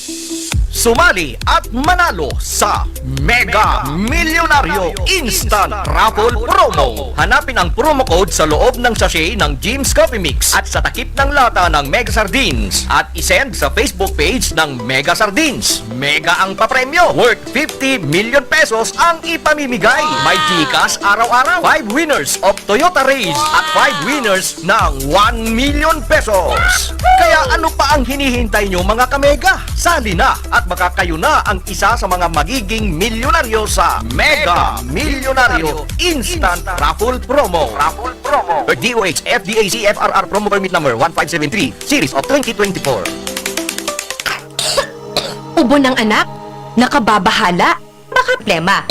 Sumali at manalo sa Mega Milyonaryo Instant Raffle Promo. Hanapin ang promo code sa loob ng sachet ng Jim's Coffee Mix at sa takip ng lata ng Mega Sardines at isend sa Facebook page ng Mega Sardines. Mega ang papremyo, worth fifty million pesos ang ipamimigay. May GCash araw-araw, five winners of Toyota Raize at five winners ng one million pesos. Kaya ano pa ang hinihintay nyo, mga kamega? Sali na at baka kayo na ang isa sa mga magiging milyonaryo sa Mega Milyonaryo Instant Raffle Promo. Raffle Promo. D O H F D A C F R R Promo Permit Number one five seven three, Series of twenty twenty-four. Ubo ng anak? Nakababahala? Baka plema.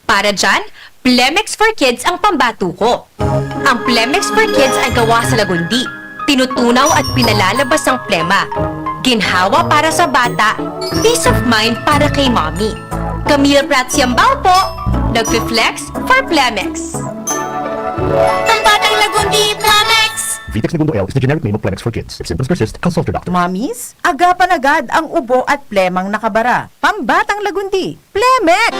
Para dyan, Plemex for Kids ang pambato ko. Ang Plemex for Kids ay gawa sa lagundi. Tinutunaw at pinalalabas ang plema. Ginhawa para sa bata, peace of mind para kay mommy. Camille Prats Yambao po, nagfi-flex for Plemex. Pambatang Lagundi, Plemex! Vitex Negundo L is the generic name of Plemex for Kids. If symptoms persist, consult your doctor. Mommies, agapan agad ang ubo at plemang nakabara. Pambatang Lagundi, Plemex!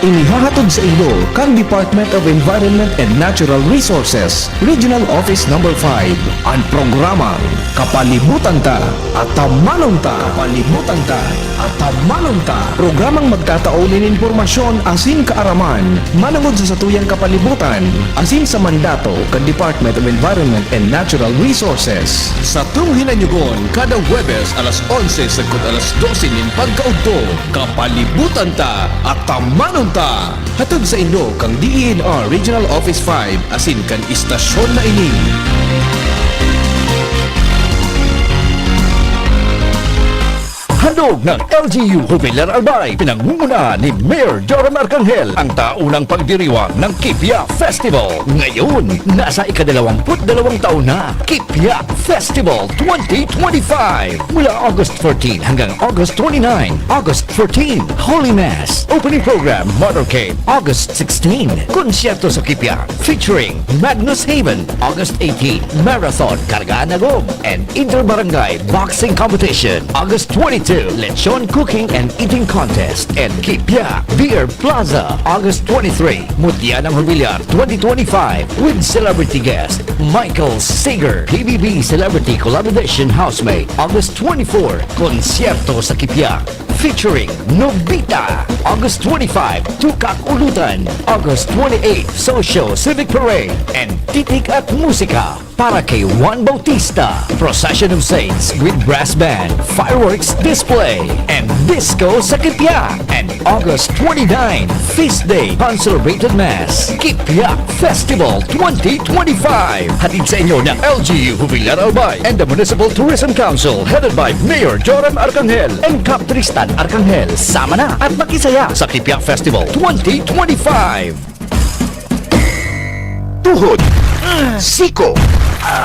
Inihahatod saindo kan Department of Environment and Natural Resources, Regional Office Number five, an programang Kapalibutan Ta, Atamanon Ta. Kapalibutan Ta, Atamanon Ta. Programang magtatao nin impormasyon asin kaaraman manongod sa satuyang kapalibutan asin sa mandato kan Department of Environment and Natural Resources. Satong hinanyogon kada Huwebes alas onse sagkod alas dose nin pagkaudto. Kapalibutan Ta, Atamanon Ta! Hatod saindo kan D E N R Regional Office five asin kan istasyon na ini. Handog ng L G U Jubilar Albay, pinangungunahan ni Mayor Joram Arcangel, ang taunang pagdiriwang ng Kipia Festival. Ngayon, nasa ikadalawamput-dalawang taon na, Kipia Festival twenty twenty-five. Mula August fourteen hanggang August twenty-nine, August fourteen, Holy Mass, opening program, motorcade, August sixteen, konsyerto sa Kipia, featuring Magnus Haven, August eighteen, Marathon, Kargaan Agom, and Inter-Barangay Boxing Competition, August twenty-two, Lechon Cooking and Eating Contest, and Kipia Beer Plaza, August twenty-three, Mutya ng Jubilar twenty twenty-five, with celebrity guest Michael Sager, P B B Celebrity Collaboration Housemate, August twenty-four, Konsyerto sa Kipia, featuring Nobita, August twenty-five, Tukak Ulutan, August twenty-eight, Social Civic Parade, and Titik at Musika para kay Juan Bautista, Procession of Saints with Brass Band, Fireworks Display, and Disco sa Kipia, and August twenty-nine, Feast Day, Consecrated Mass, Kipia Festival twenty twenty-five. Hatid sa inyo ng L G U Jubilar Albay and the Municipal Tourism Council, headed by Mayor Joram Arcangel and Kap Tristan Arcangel. Sama na at makisaya sa Kipia Festival twenty twenty-five. Tuhod, siko,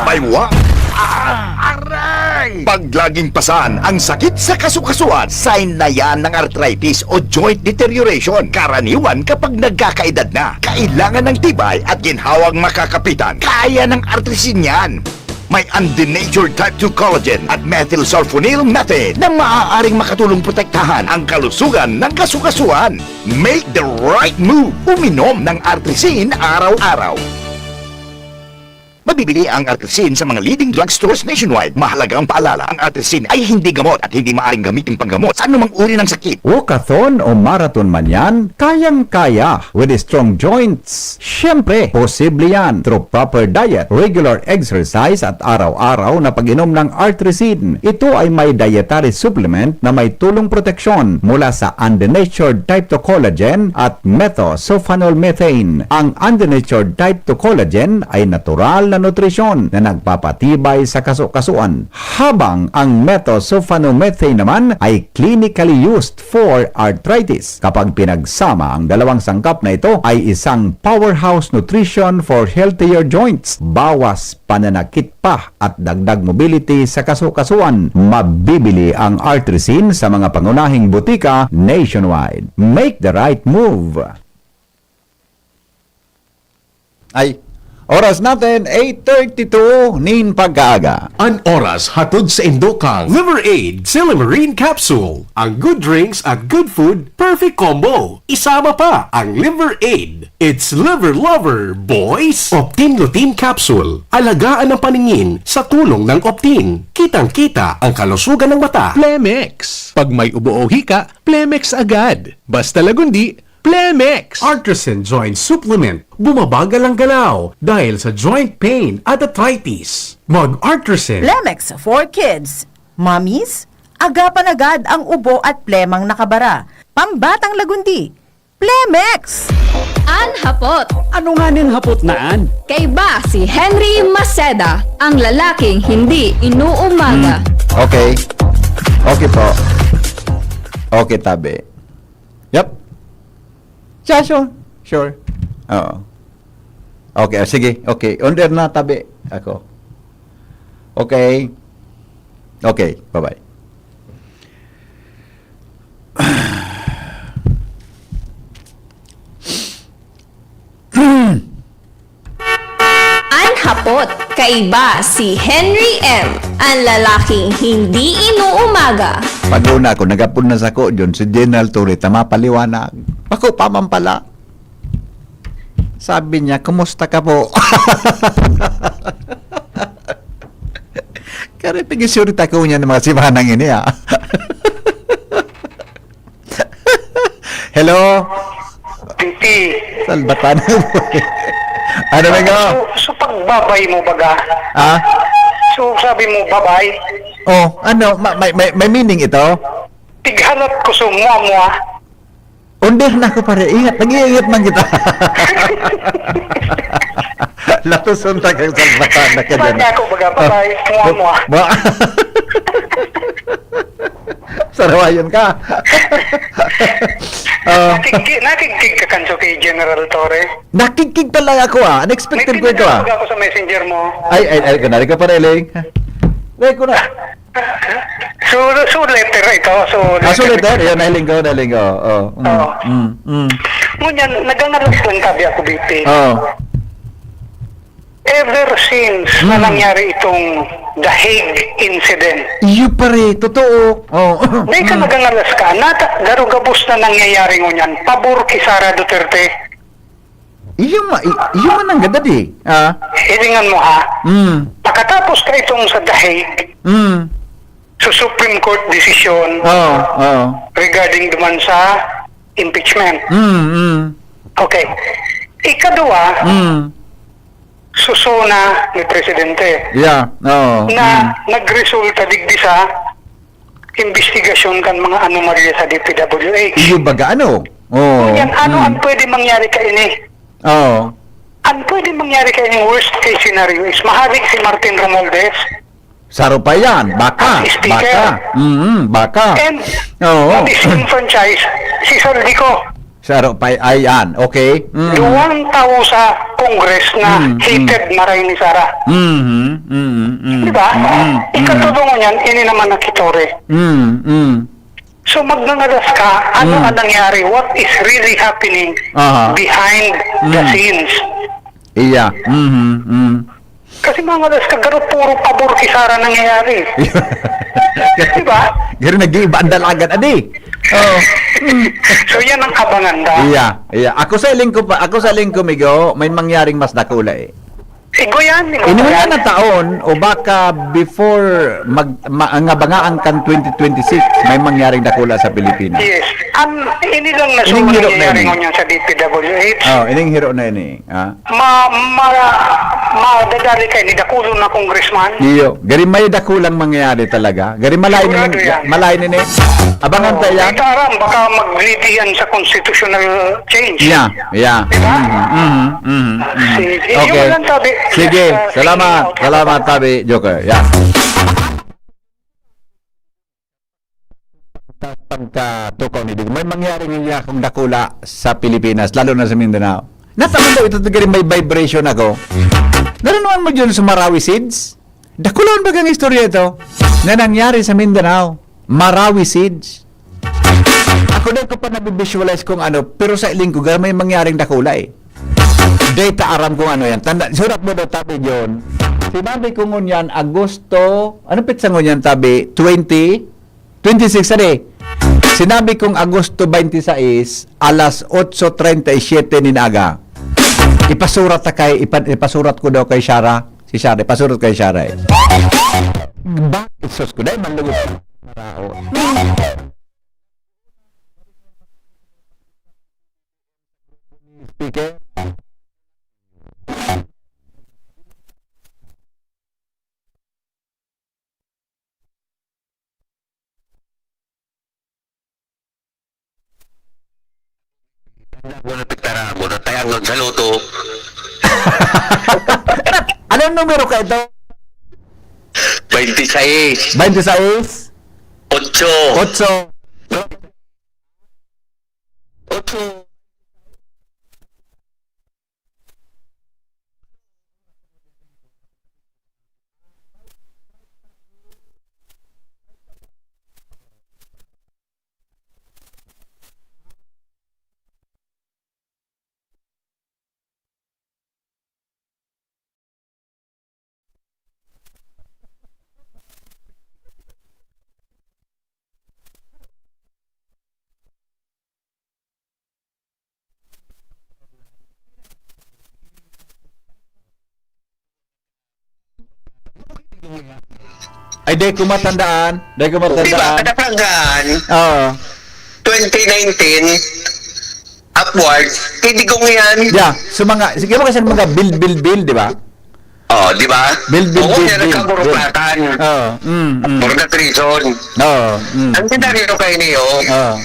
baywa, aray! Pag laging pasan ang sakit sa kasukasuan, sign na yan ng arthritis o joint deterioration. Karaniwan kapag nagkakaedad na, kailangan ng tibay at ginhawang makakapitan. Kaya ng Artrisin yan. May undenatured type two collagen at methylsulfonyl methane na maaaring makatulong protektahan ang kalusugan ng kasukasuan. Make the right move. Uminom ng Artrisin araw-araw. Mabibili ang Artrisin sa mga leading drugstores nationwide. Mahalagang paalala, ang Artrisin ay hindi gamot at hindi maaaring gamitin panggamot sa anumang uri ng sakit. Walkathon o marathon man yan, kayang-kaya with strong joints. Siyempre, posible yan through proper diet, regular exercise at araw-araw na pag-inom ng Artrisin. Ito ay may dietary supplement na may tulong proteksyon mula sa undenatured type two collagen at methosulfonol methane. Ang undenatured type two collagen ay natural na nutrisyon na nagpapatibay sa kasukasuan, habang ang methosulfonomethane naman ay clinically used for arthritis. Kapag pinagsama, ang dalawang sangkap na ito ay isang powerhouse nutrition for healthier joints. Bawas pananakit pa at dagdag mobility sa kasukasuan. Mabibili ang Artrisin sa mga pangunahing butika nationwide. Make the right move! Ay, oras natin, eight thirty-two nin pagkaaga. An oras hatod saindo kan Liver Aid Silymarin Capsule. Ang good drinks at good food, perfect combo. Isama pa ang Liver Aid. It's Liver Lover, boys! Optin Lutein Capsule. Alagaan ang paningin sa tulong ng Optin. Kitang-kita ang kalusugan ng mata. Plemex. Pag may ubo o hika, Plemex agad. Basta Lagundi, Plemex! Artrisin Joint Supplement. Bumabagal ang galaw dahil sa joint pain at arthritis. Mag-Artrisin. Plemex for kids. Mommies, agapan agad ang ubo at plemang nakabara. Pambatang Lagundi, Plemex! An hapot. Ano nganing hapot na an? Kaiba si Henry Maceda, ang lalaking hindi inuumaga. Hmm. Okay. Okay po. Okay, tabi. Yep. Yeah, sure. Sure. Oo. Okay, ah, sige. Okay. Under na, tabi. Ako. Okay. Okay, bye-bye. An hapot, kaiba si Henry M, ang lalaking hindi inuumaga. Pag-una ko, nagapod na sako, John, si General Torre, ta mapaliwanag. Ako pa man pala. Sabi niya, "Kumusta ka po?" Kaya pag-isurita ko niya ng mga simanang ini, ah. Hello? Titi. Salbatan. Ano, Mego? So, so pagbabay mo, baga? Ah? So, sabi mo, babay? Oh, ano? Ma-, may, may, may meaning ito? Tighalat ko sa mua-mua. Under na ako, pare. Ingat. Nag-iingat man kita. Latoson ta kang salbatan na ka dyan. Saan niya ako, baga, babay? Mua-mua. Ba-, ba-, Sarawayon ka. Oh. Nakigki-, nakigkig ka kanso kay General Torre? Nakigkig talaga ako, ah. Unexpected ko ito, ah. May pinadala ako sa messenger mo. Ay, ay, ay, kunwari ka pa, Reling. Reling ko na. So, so letter ito. So, ah, so letter. Letter? Yan, nahiling ko, nahiling ko. Oh, mm, oh, mm, mm. Ngunyan, nagangalas lang tabi ako, B P. Oh. Ever since na, hmm, nangyari itong The Hague incident. Iyo, pare, totoo. Oh. Dahil ka, hmm, nagangalas ka, nata-, garo gabos na nangyayari ngunyan, pabor ki Sara Duterte. Iyo ma-, i-, iyo man ang gadad eh. Ah. Hilingan mo, ha? Mm. Pakatapos ka itong sa The Hague, mm, sa Supreme Court decision, oo, oo, regarding duman sa impeachment. Mm, mm. Okay. Ikaduwa, mm, susona ni Presidente, yeah, oo, na, mm, nagresulta digdi sa imbestigasyon kan mga anomalya sa D P W H. Iyo baga, ano? Oo. Yan, ano, mm, ang pwede mangyari kaini? Oo. Ang pwede mangyari kaini, worst case scenario, is maharik si Martin Romualdez. Saro pa yan. Baka. As speaker. Baka. Mm, baka. And, oo, ma-disenfranchise si Zaldy Co. Saro pa, ayan. Okay. Mm. Duwang tawo sa Congress na, mm, mm, hated maray ni Sara. Mm, mm, mm, mm. Di ba? Mm, mm. Ikatlo ngunyan, ini naman na ki Torre. Mm, mm. So, magngangalas ka, ano, mm, ang nangyari? What is really happening, aha, behind the, mm, scenes? Iya. Mhm, mm. Kasi mga alas kagaro, puro pabor ki Sara nangyayari. Di ba? Garo nag-iiba ang dalagan, adi. Oh. So, yan ang abangan ta. Iya, iya. Ako sa iling ko pa, ako sa iling ko, Migo, may mangyaring mas dakula eh. Igo yan, igo yan. Inuna na taon, o baka before mag-, ma-, nga bangaan kan twenty twenty-six, may mangyaring dakula sa Pilipinas. Yes. Ang inilang na nangyayari ngunyan sa D P W H. Oh, ining hiro na ini. Ah. Ma-, ma-, madadali kayo ni dakulo na congressman. Iyo. Gari may dakulang mangyayari talaga. Gari malay nini, sigurado yan, malay nini. Abangan tayo yan. Di ta aram, baka mag-lead yan sa constitutional change. Yeah, yeah. Di ba? Mhm, mhm, mhm, mhm. Sige. Okay. Yun lang, tabi. Sige. Yes, uh, salamat. Sige. Salamat, tabi. Joker. Yeah. Ta-, pagkatukaw ni Digong, may mangyari nga akong dakula sa Pilipinas, lalo na sa Mindanao. Nataman daw ito, tigari may vibration ako. Naranuan mo dyan sa Marawi Seeds? Dakulaon ba kang istorya ito na nangyari sa Mindanao? Marawi Seeds. Ako daw ko pa nabibisualize kung ano, pero sa iling ko, may mangyaring dakula eh. Data aram kung ano yan. Tanda, surat mo daw, tabi, John. Sinabi ko ngunyan, Agosto, ano petsa ngunyan, tabi? Twenty? Twenty-six, ano eh? Sinabi kong Agosto twenty-six, alas otso treinta y siete nin aga. Ipasurat ta kay, ipa-, ipasurat ko daw kay Shara. Si Shara, ipasurat kay Shara eh. Bakit, sus ko, dahil manlugod. Marao. Speaker. Tanda mo na pitara mo, na tayangon sa loto. Anong numero ka ito? Twenty-six. Twenty-six? Otso. Otso. Otso. Ay, di ko matandaan. Di ko matandaan. Di ba? Kada Pranggan, oo, twenty nineteen upwards, kay Digong yan. Yeah, so mga, sige mo kasi mga build, build, build, di ba? Oh, di ba? Build, build, build, build. Oo, yan ang kaburupatan. Oo, mm, mm. For that reason. Oo, mm. Ang senaryo kayo niyo, oo,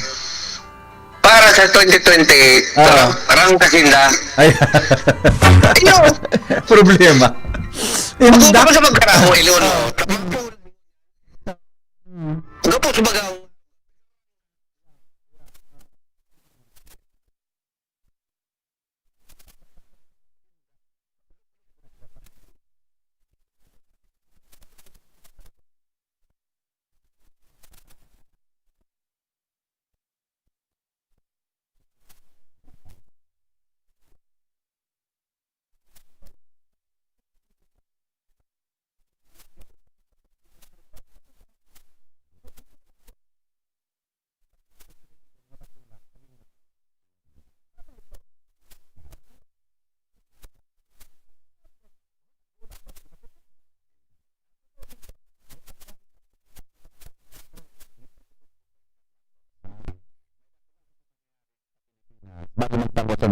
para sa twenty twenty, ah, rang kasinda. Ay. Ayun. Problema. Inda- Magkukuha sa magkaraho, Elon. Gapos magaw.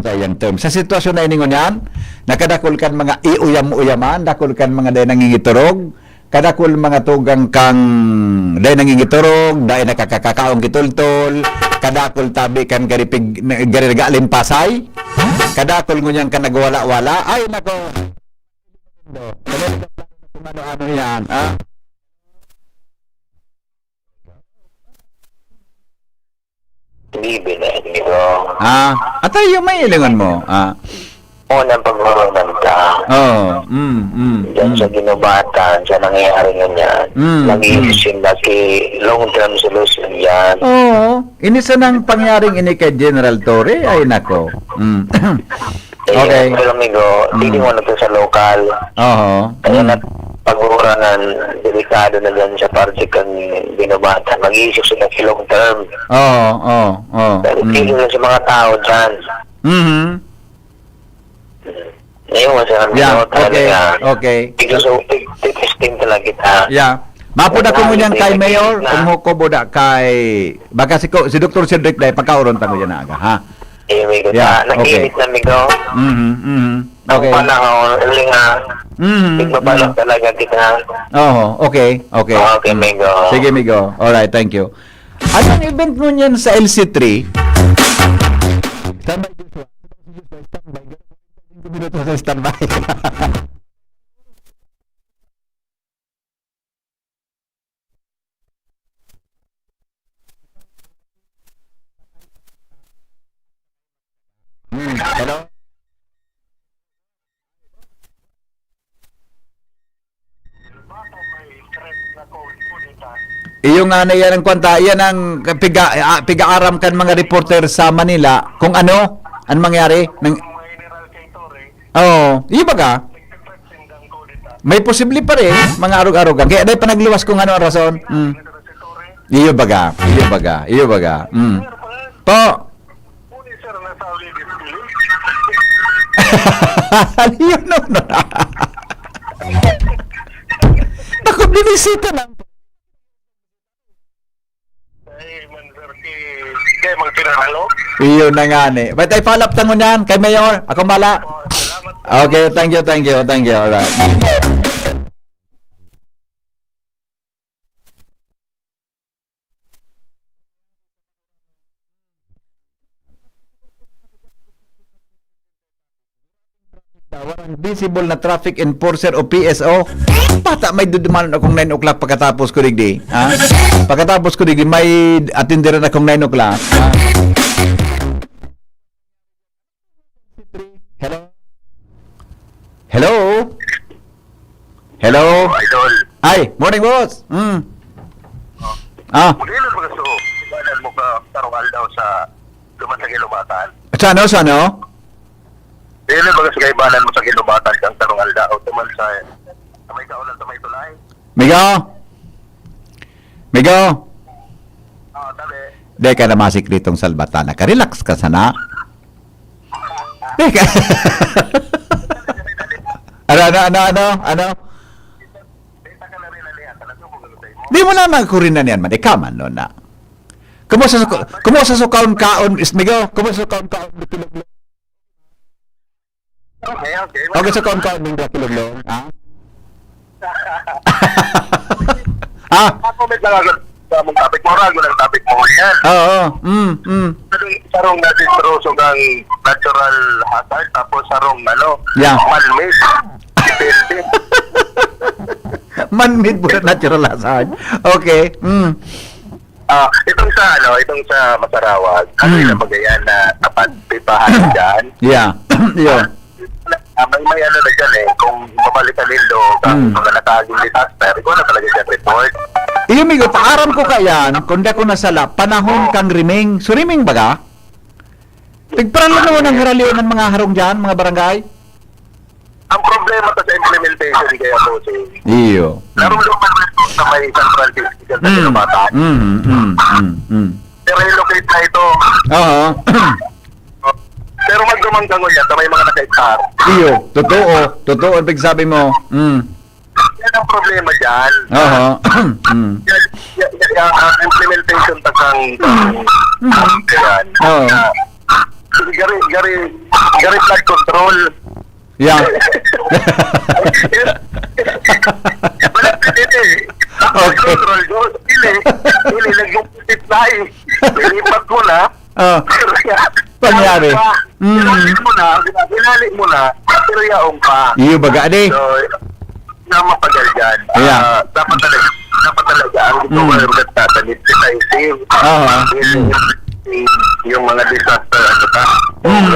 Sa iyang term. Sa sitwasyon na ini ngunyan, nakadakul kan mga iuyam-uyaman, dakul kan mga dai nangingiturog, kadakul mga tugang kang dai nangingiturog, dai nakakakaon kitultol, kadakul tabi kan garipig, gari nag-aalimpasay, kadakul ngunyan kan nagwala-wala. Ay, nako! Kung ano-ano yan, ah? Bibi na, amigo. Ah, atay yung may ilingon mo. Ah. Unang pagmamaganda. Oo, mm, mm, Diyan mm. sa ginubatan, sa nangyayari ngunyan. Mm, Nag-iisip mm. sila ki long-term solution yan. Oo. Ini sanang pangyaring ini kay General Torre, ay nako. Mm. Eh, Okay. Pero amigo, Mm. hindi mo na to sa lokal. Oo. Kaya Mm. na, pag-uuranan, delikado na dyan sa parte kan binubata. Mag-iisip sila sa long term. Oo, oo, oo. Pero Mm. tigil na sa mga tao dyan. Mhm. Ngayon, sa Yeah, amigo, talaga okay, nga, okay. tigil sa, tig-, titisting talaga kita. Yeah. Mapod ako Ang ngunyan kay holiday, Mayor, nag-iinit na. kung hukob da kay, baka si ko, si Doktor Cedric Day, pagkauron ta ngunyan na aga, ha? Eh, amigo, Yeah, ta-, okay. nag-init na, amigo. Mhm, mhm. Ang Okay. panahon, linga, Mhm, nagbabalak mhm. talaga kita. Oo, okay, okay. Okay, Mm. amigo. Sige, amigo. Alright, thank you. Anong event mo niyan sa L C three? Standby, Joshua. Standby. Minuto sa standby. Hmm, hello? Iyo nga na yan ang kwanta, yan ang piga, ah, piga-aram kan mga reporter sa Manila kung ano ang mangyari. Nang, oo, iyo baga. May posible pa rin, mga arog-arogan. Kaya dahil pa nagluwas kung ano ang rason. Hmm. Iyo baga, iyo baga, iyo baga. Hmm. Po. Ano yun, no? Takot binisita lang. Ay, man, sir, si, kaya magpinaralo? Iyo na nga ni. Ba't ay follow up tangon yan? Kay Mayor? Ako mala. Oh, salamat. Okay, thank you, thank you, thank you. Alright. Warang visible na traffic enforcer o P S O. Bata, may dudumanon akong nine o'clock pagkatapos ko digdi. Ha? Pagkatapos ko digdi, may atindiran akong nine o'clock. Ha? Hello? Hello? Hello? Idol. Ay, morning, boss. Mm. Ah. Muli na ba gusto ko? Ibanan mo ka karong aldaw sa duman sa Gilumatan? Sa ano, sa ano? Dili ba sa kaibanan mo sa Gilumatan kang karong aldaw duman sa, sa may kaulan sa may tulay? Migo? Migo? Ah, dali. Di ka na masikritong salbatan. Naka-relax ka sana. Di ka. Ano, ano, ano, ano, ano? Di mo na magkurin na niyan, man. Ikaw man, no, na. Kumusta sa, kumusta sa kaon-kaon, is, Migo? Kumusta sa kaon-kaon? Okay, okay. Okay, sa kaon-kaon, Migo, Kiloglo? Ha? Ha? Ako, may lang ako sa among topic mo, rago ng topic mo yan. Oo, mm, mm. Sarong, sarong natin, sarong kang natural hazard, tapos sarong, ano, Yeah. man-made. Depende. Man-made po na natural hazard. Okay, mm. Ah, itong sa, ano, itong sa Masarawag, ano Mm. yung nabagayan na tapat, pipahan dyan? Yeah. Yun. Ah, may, may ano na dyan eh, kung mabalikan nindo, kung Mm. mga nakaaging disaster, ikaw na talaga dyan report. Iyo, Migo, paaram ko ka yan, kung di ako nasala, panahon kang Riming. So, Riming baga? Tigparan lang naman ang haralion ng mga harong dyan, mga barangay. Ang problema ta sa implementation kaya, bossing. Iyo. Narumduman ko sa may San Francisco, sa Mm. Cotabato. Mm, mm, mm, mm. Pero relocate na ito. Oo. Pero magdumang ka ngunyan sa may mga naka-star. Iyo, totoo. Totoo ang pagsabi mo. Mm. Yan ang problema dyan. Oo. Mm. Yan, yan, yan, ang implementation ta kang, Mm. yan. Oo. Na, gari, gari, gari flood control. Yeah. Balik na din eh. Okay. Control, Diyos. Pili. Pili, nagkumpit na eh. Nilipat mo na. Oh. Pero ya-, Pangyari. yaon pa. Mm. Ginali mo na, ginali mo na. Pero yaon pa. Iyo baga, di? So, na mapagal dyan. Yeah. Ah, dapat talaga, dapat talaga, ang Mm. government natin is decisive. Aha. Yung, Mm. yung, yung mga disaster, ano ba? Mm.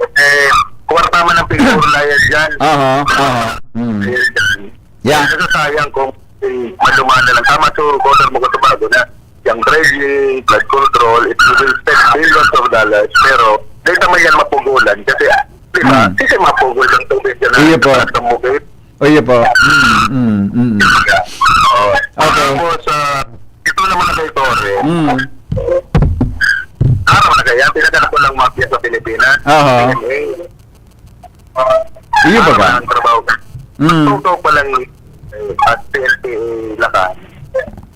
Eh, kwarta man ang pigurlayan dyan. Aha, aha. Mm. Ayan dyan. Yeah. Nasasayang kung, eh, madumaan na lang. Tama to, Coder, mo ko sa bago na. Yung dredging, flood control, it will take billions of dollars. Pero, di naman yan mapugulan. Kasi, di ba? Mm. Kasi mapugol ang tubig dyan na Iyo po. sa bukid. Oh, iyo po. Mm, mm, mm. Oo. Okay. Tapos, ah, ito naman na kay Coder. Mm. Araw na kaya, pinadala ko ng mafia sa Pilipinas. Aha. P M A. Iyo Araw baga? na ang trabaho. Mm. Tutok pa lang, eh, at P N P A Lacan.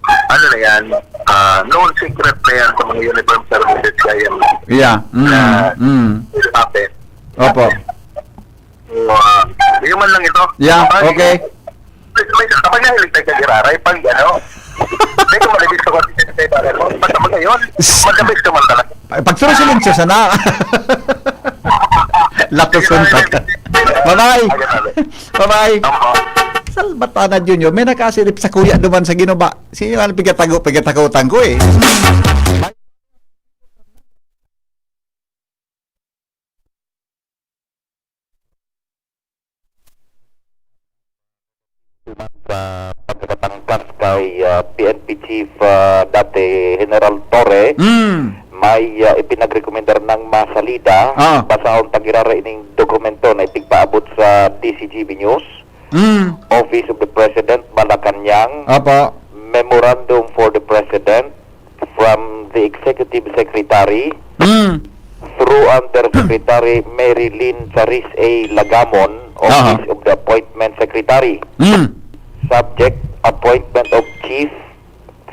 Ano na yan? Ah, known secret na yan sa mga uniform services kaya Yeah. Mm, Na mm. it happened. Opo. Ah, yun man lang ito. Yeah, Kapag, okay. may, may, kapag nahilig tayo sa giraray, pag ano, may kumalibis sa kotse sa ibabaw mo, basta magayon, magkabis ka man talaga. Ay, pag pero silensyo sana. Lakoson pa ka. Bye-bye. Ay, grabe. Bye-bye. Tama. Salvatana Junior, may nakasirip sa kuya duman sa Ginuba. Sino ang pigatago, pigatakutan ko eh. Duman sa pagkakatangkas kay, ah, P N P Chief, ah, dati General Torre, Mm. may, ah, ipinagrekomendar ng masalida. Ah. Basahon ta giraray ining dokumento na ipigpaabot sa D C G B News, Mm. Office of the President, Malacañang, Apo. Memorandum for the President, from the Executive Secretary Mm. through Undersecretary Mary Lynn Charis A. Lagamon, Aha. Office of the Appointment Secretary. Mm. Subject, appointment of Chief,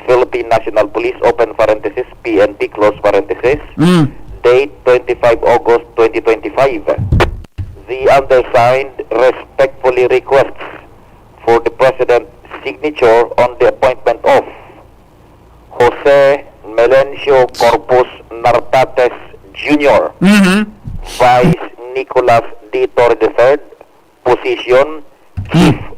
Philippine National Police, open parenthesis, P N P, close parenthesis. Mm. Date, twenty-five August twenty twenty-five. The undersigned respectfully requests for the President's signature on the appointment of Jose Melencio Corpus Nartates Junior, Mhm. Vice Nicolas D. Torre the third, position, Chief, Hmm.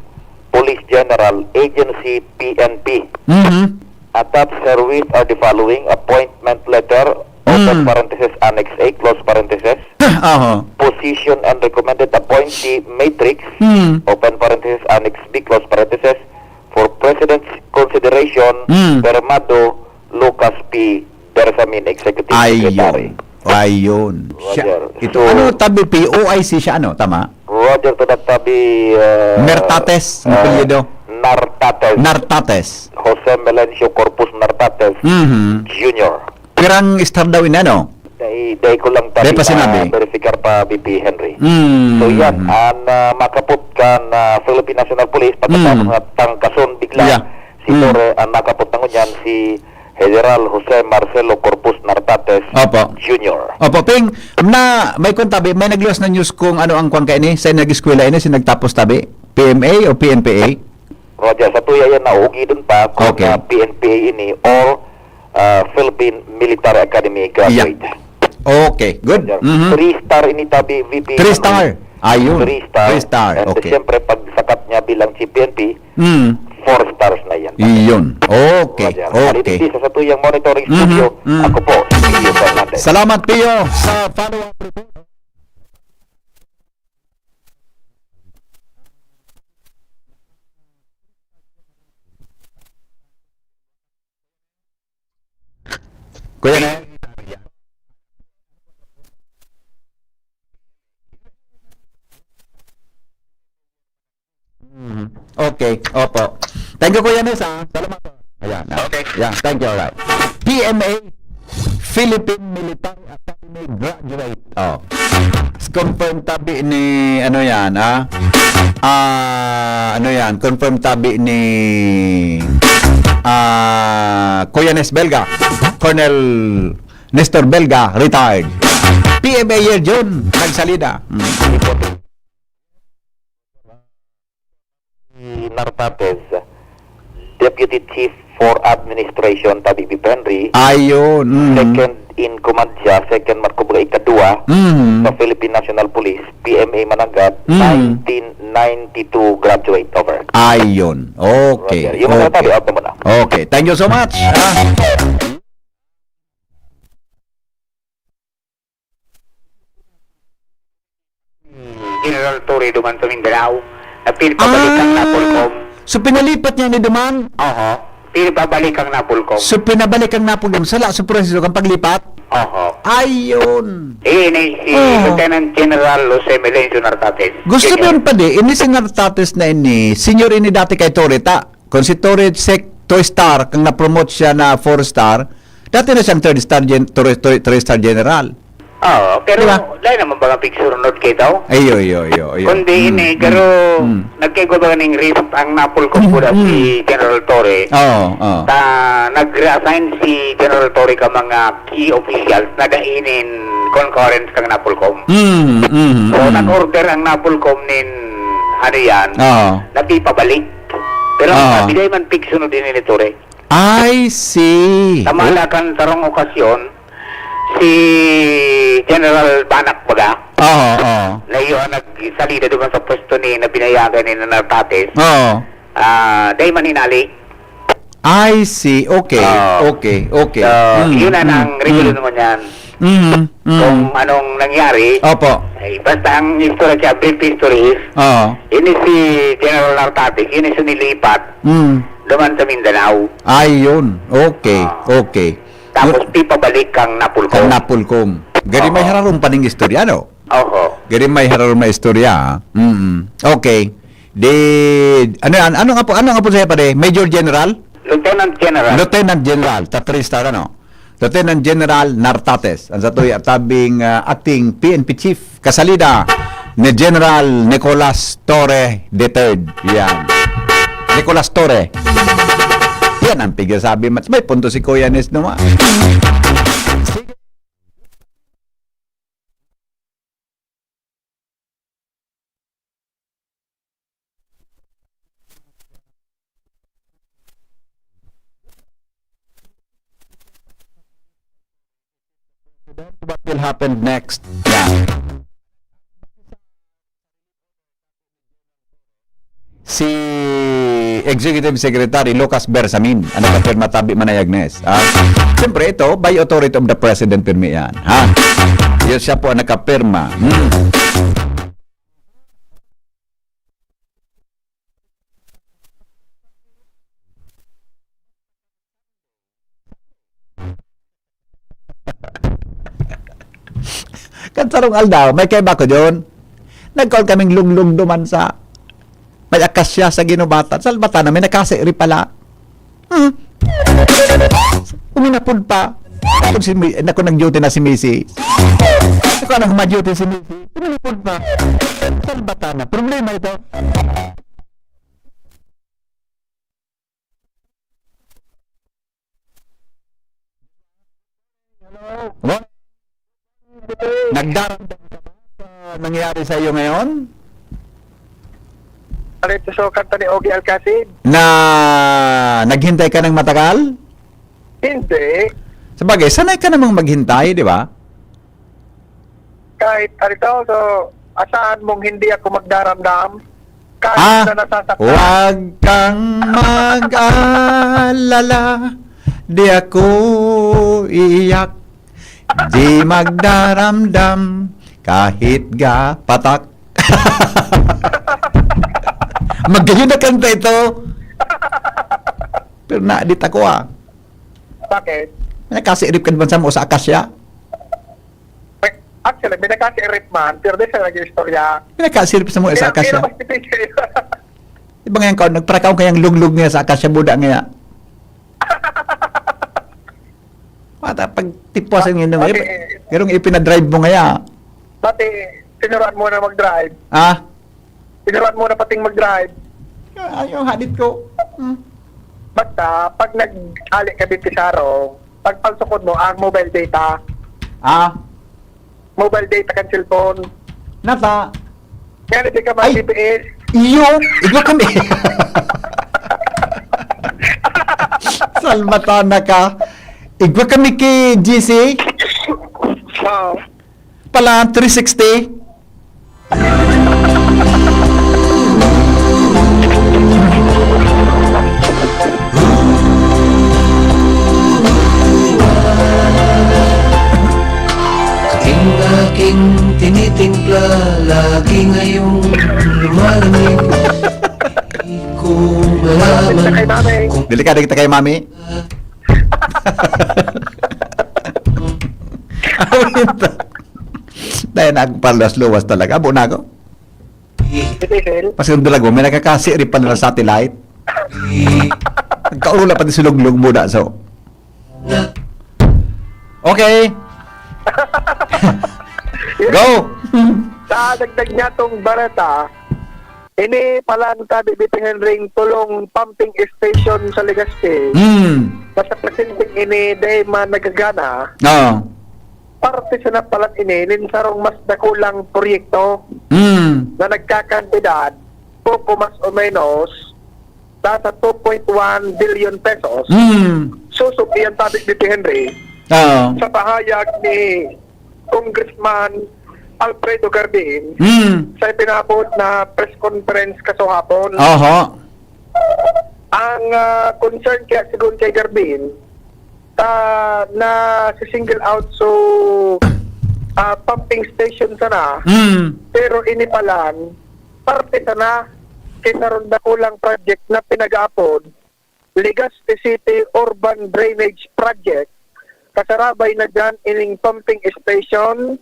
Police General, Agency P N P. Mhm. Attached herewith are the following: appointment letter, open Mm. parenthesis, Annex A, close parenthesis, Aha. position and recommended appointee matrix, Mm. open parenthesis, Annex B, close parenthesis, for President's consideration, Mm. Firmado Lucas P. Bersamin, Executive Ayun. Secretary. Ayun. Siya, Roger. ito, So, ano, tabi, P O I C siya, ano? Tama? Roger, to that tabi, uh, Mertates, ang uh, apelyido? Nartates. Nartates. Jose Melencio Corpus Nartates Mhm. Junior. Pirang star daw ini, ano? Dai, dai ko lang Dai tabi pa sinabi. na verifikar pa, V P Henry. Mm. So, yan, ang, ah, makapot kan, ah, Philippine National Police, pagkatapos Mm. nga tangkason bigla Yeah. si Mm. Torre, ang nakapot na ngunyan, si General Jose Marcelo Corpus Nartates Opo. Junior. Opo, Ping, na, may kwan tabi, may nagluwas na news kung ano ang kwan ka ini, sa nag-eskwela ini, si nagtapos tabi, P M A o P N P A? Roger, sa tuya yan, nauugidon pa kung, Okay. ah, P N P A ini or, ah, Philippine Military Academy Yeah. graduate. Okay, good. Roger. Mhm. Three star ini tabi, V P Three Henry. star. Ayun. Three star. Three star. And Okay. siyempre, pag sakat niya bilang Chief P N P, Mm. four stars na yan. Iyon. Okay, Roger. okay. Halidigdi sa satuyang monitoring Mhm, studio, mm. ako po, si Pio Fernandez. Salamat, Pio, sa follow-up report. Kuya Nel? Mm, okay, opo. Thank you, Kuya Nel, ha. Salamat po. Ayan, ah. Okay. Yeah, thank you, alright. P M A, Philippine Military Academy graduate. Oh. Confirm tabi ni, ano yan, ah? Ah, ano yan? Confirm tabi ni, ah, Kuya Nes Belga, Colonel Nestor Belga, retired. Mayor John, nagsalida. Hmm. Si Nartates, Deputy Chief for Administration, tabi Bibi Henry. Ayun, mm. Second in command siya, second man, kumbaga, ikadua Mm. sa Philippine National Police, P M A Manangat, Mm. nineteen ninety-two graduate. Over. Ayun. Okay. Roger. Yung mga Okay. tabi, out na muna. Okay. Thank you so much. Ah. General Torre duman sa Mindanao, na pinapabalik ang Ah, Napolcom. So pinalipat niya ni duman? Oo, pinapabalik ang Napolcom. So pinabalik ang Napolcom. Sala sa proseso kang paglipat? Oo. Ayun. Eh, ini si Oo. Lieutenant General Jose Melencio Nartates. Gusto Junior. Yun pa di, ini si Nartates na ini, senior ini dati kay Torre ta. Kung si Torre Sec, two star, kang na-promote siya na four star, dati na siyang third star gen-, three, three, three star general. Oo, pero Di ba? Dahil naman ba nga pigsurnod kayo tao? Ayo, ayo, ayo, ayo. Kundi Mm, ini, mm, pero mm. nagkaigwa ba ning rift ang Napolcom Mm, pura mm. si General Torre? Oo, oo. Ta, nag-reassign si General Torre ka mga key officials na dainin concurrent kang Napolcom. Mm, mm, So, mm. nag-order ang Napolcom nin, ano yan, Oo. napipabalik. Pero ang Oo. sabi, dahil man pigsunod ini ni Torre. I see. Tama Oh. na kan sarong okasyon, si General Banak baga, Oo, oo. na iyo ang nagsalida duman sa pwesto ni na binayagan ni Nartates. Oo. Ah, dahil man hinali. I see. Okay. Oo. Okay. Okay. So, Mm, yun na mm, ang review mm. naman yan. Mm, mm. Kung anong nangyari, Opo. ay, basta ang history siya, brief history is, Oo. ini si General Nartates, ini si nilipat Mm. duman sa Mindanao. Ayun. Okay. Ah. Okay. Tapos, Gu- pipabalik kang Napolcom. Kang Napolcom. Gari may Oo. hararong pa ning istorya, no? Oho. Gari may hararong may istorya, ah. Mm. Okay. Di, ano yan? Ano nga po, ano nga po siya, pare? Major General? Lieutenant General. Lieutenant General, ta three star, ano? Lieutenant General Nartates, ang satuya tabing, ah, acting P N P chief, kasalida ni General Nicolas Torre the third. Yan. Nicolas Torre. Yan ang pigsasabi, Mats. May punto si Kuya Nes, no, ma? Sige. What will happen next? Yeah. Si Executive Secretary Lucas Bersamin, ang nakapirma tabi man ay Agnes. Ah, siyempre, ito, by authority of the President, pirmi yan. Ha? Yun siya po ang nakapirma. Hmm. Kan sarong aldaw, may kaiba ko, John. Nagkaon kaming lunglong duman sa may akasya sa Ginubatan. Salbatan na, may nakasiri pala. Hmm. Uminapod pa. Ako, si, Mi- ako nag-duty na si Missy. Ako nang ma-duty si Missy. Uminapod pa. Salbatan na. Problema ito. Hello. Nagdaramdam ka ba sa nangyari sa iyo ngayon? Alito sa kanta ni Ogie Alcacid? Na naghintay ka ng matagal? Hindi. Sabagay, sanay ka namang maghintay, di ba? Kahit ano ito, so, asahan mong hindi ako magdaramdam. Kahit Ah, na nasasaktan. Huwag kang mag-alala, di ako iiyak, di magdaramdam, kahit ga patak. Magayon na kanta ito. Pero naadit ako, ah. Bakit? Nakasirip ka naman sa mo sa akasya? Actually, may nakasirip man, pero di siya nag-istorya. May nakasirip sa mo sa Kaya, akasya? kaya mas tipid kayo. Di ba ngayon ka, nagparakaw kayang luglog niya sa akasya, buda niya? Mata, pag tipos ang inyong, Okay. Pero ipinadrive mo ngaya. Pati, tinuruan mo na mag-drive. Ah? Tinuruan mo na pating mag-drive. Ay, yung hadit ko. Hmm. Basta, pag nag-ali ka dito sa araw, pag pagsukod mo, ang mobile data. Ah? mobile data kan cellphone. Nata. Kaya di ka Ay! mag-G P S. Iyo, igwa kami. Salmatana ka. Igwa kami ki G C. Oo. Pala, three sixty. Aking tinitingla, lagi ngayong lumalamig. Di ko malaman Kay mami. kung Delikado kita kay mami. Dahil nagpaluwas-luwas talaga. Abo na ako. Citizen. Kasi yung dalago, may nakakasi rin pala na satellite. Nagkaula pati si Luglug muna, so. Okay. Go! Sa dagdag niya tong bareta, ini palan ka, Bibi Henry, tulong pumping station sa Legazpi. Hmm. Nasa presenteng ini, dahil man nagagana, Oo. parte sa napalan ini, nin sarong mas dakulang proyekto Hmm. na nagkakantidad, poco mas o menos, nasa two point one billion pesos. Hmm. Susog iyan, sabi ni Henry, Oo. sa pahayag ni Congressman Alfredo Garbin Hmm. sa ipinabot na press conference kasuhapon. Oho. Ang ah, concern kaya, sigon kay Garbin, ta na si single out so ah, pumping station sana, Hmm. pero ini palan parte sana kay sarong dakulang project na pinag-aapod Legazpi City Urban Drainage Project. Kasarabay na dyan ining pumping station,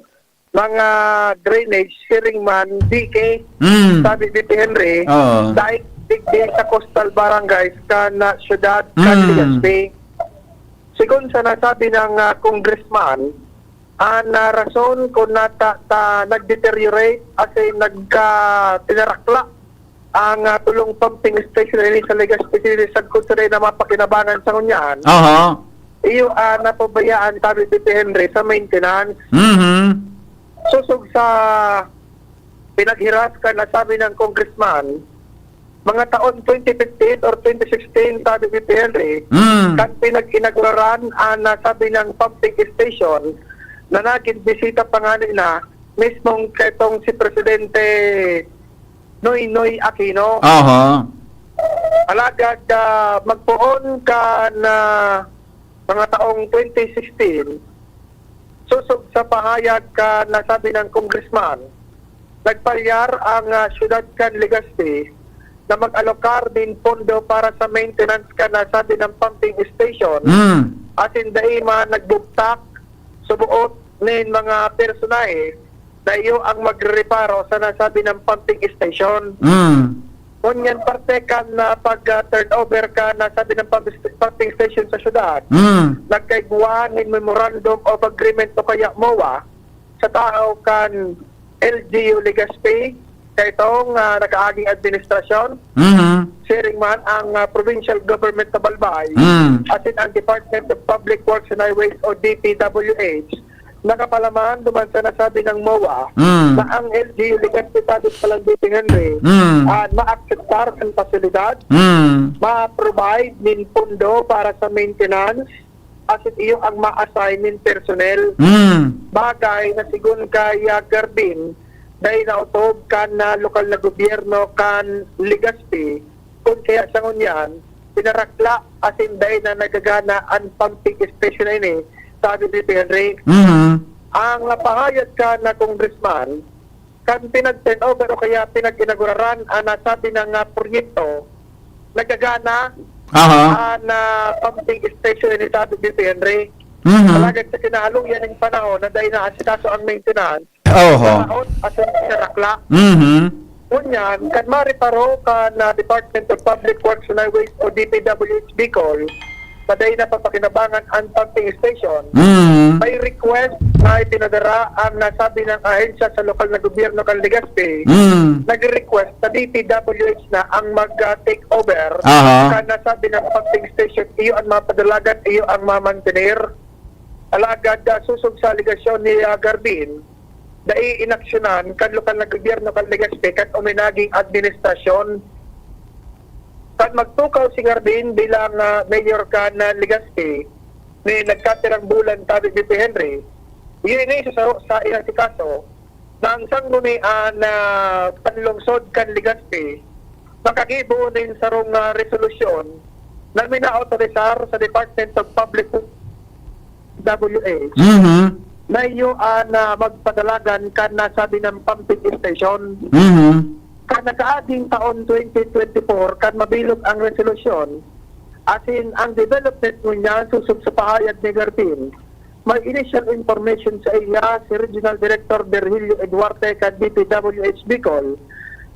mga drainage, siring man, D K, Mm. sabi ni Henry, Oo. dahil digdi sa coastal barangays kan ah, syudad kan Mm. Legazpi. Sigon sa nasabi ng ah, congressman, ang ah, rason kung nata ta nag-deteriorate as in nagka tinarakla ang ah, tulong pumping station ini sa Legazpi City sagkod sa na mapakinabangan sa ngunyan. Aha. Iyo ah, napabayaan, sabi ni Henry, sa maintenance. Mhm. Susog sa pinaghiras kan nasabi ng congressman, mga taon twenty fifteen or twenty sixteen, sabi ni Henry, Mm. kan pinag-inauguraran ang nasabi ng pumping station na naging bisita pa nga na mismong ketong si Presidente Noynoy Aquino. Aha. Alagad ah, magpoon kan ah, mga taong twenty sixteen, susog sa pahayag kan nasabi ng congressman, nagpalyar ang ah, siyudad kan Legazpi na mag-alokar din pondo para sa maintenance kan nasabi ng pumping station. Mm. Asin dai man nagbugtak, subuot nin mga personahe na iyo ang magrereparo sa nasabi ng pumping station. Mm. Ngunyan parte kan na pag-turnover kan nasabi ng pump- pumping station sa syudad, Mm. nagkaigwa nin Memorandum of Agreement o kaya MOA sa tao kan L G U Legazpi, kaitong ah, nakaaging administrasyon, Mhm. siring man ang ah, provincial government sa Balbay, Mm. asin ang Department of Public Works and Highways o D P W H, nakapalaman duman sa nasabi ng MOA Mm. na ang L G U Legazpi Sabit Palanditing Henry Mm. ah, maakseptar ang pasilidad, Mm. ma-provide nin pondo para sa maintenance, asin iyo ang ma-assign nin personnel. Mm. Bagay na sigon kay ah, Garbin, dai na otob kan na lokal na gobyerno kan Legazpi, kun kaya sa ngunyan, pinarakla asin dai na nagagana an pumping station na ini, sabi ni Henry. Mhm. Ang napahayag kan na congressman, kan pinag-turnover o kaya pinag-inauguraran ang nasabi na nga proyekto, nagagana Aha. ang ah, pumping station ini, sabi ni Henry. Mhm. Alagad sa kinahaluyan ng panahon na dahil naasikaso ang maintenance, Oho. naraot at sa karakla. Mhm. Ngunyan, kan mareparo kan ah, Department of Public Works and Highways o D P W H Bicol, na dahil napapakinabangan ang pumping station, Mhm. may request na ipinadara ang nasabi ng ahensya sa lokal na gobyerno kan Legazpi. Mhm. Nag-request sa D P W H na ang mag-take over Aha. kan nasabi ng pumping station, iyo ang mapadalagan, iyo ang mamantener. Alagad ah, susog sa aligasyon ni ah, Garbin, dai inaksyonan kan lokal na gobyerno kan Legazpi kan uminaging administrasyon. Kan magtukaw si Garbin bilang, ah, mayor kan, ah, Legazpi, ni nagkatirang bulan tabi ni P Henry, iyo ini sa saro sa inasikaso na ang sanggunian na panlungsod kan Legazpi makagibo nin sarong, ah, resolusyon na minaotorisar sa Department of Public W H Mhm. na iyo an, ah, magpadalagan kan nasabi ng pumping station. Mhm. Kan nakaaging taon twenty twenty-four, kan mabilog ang resolusyon, asin ang development ngunyan susog sa pahayag ni Garpin, may initial information sa iya si Regional Director Virgilio Eduarte kan D P W H Bicol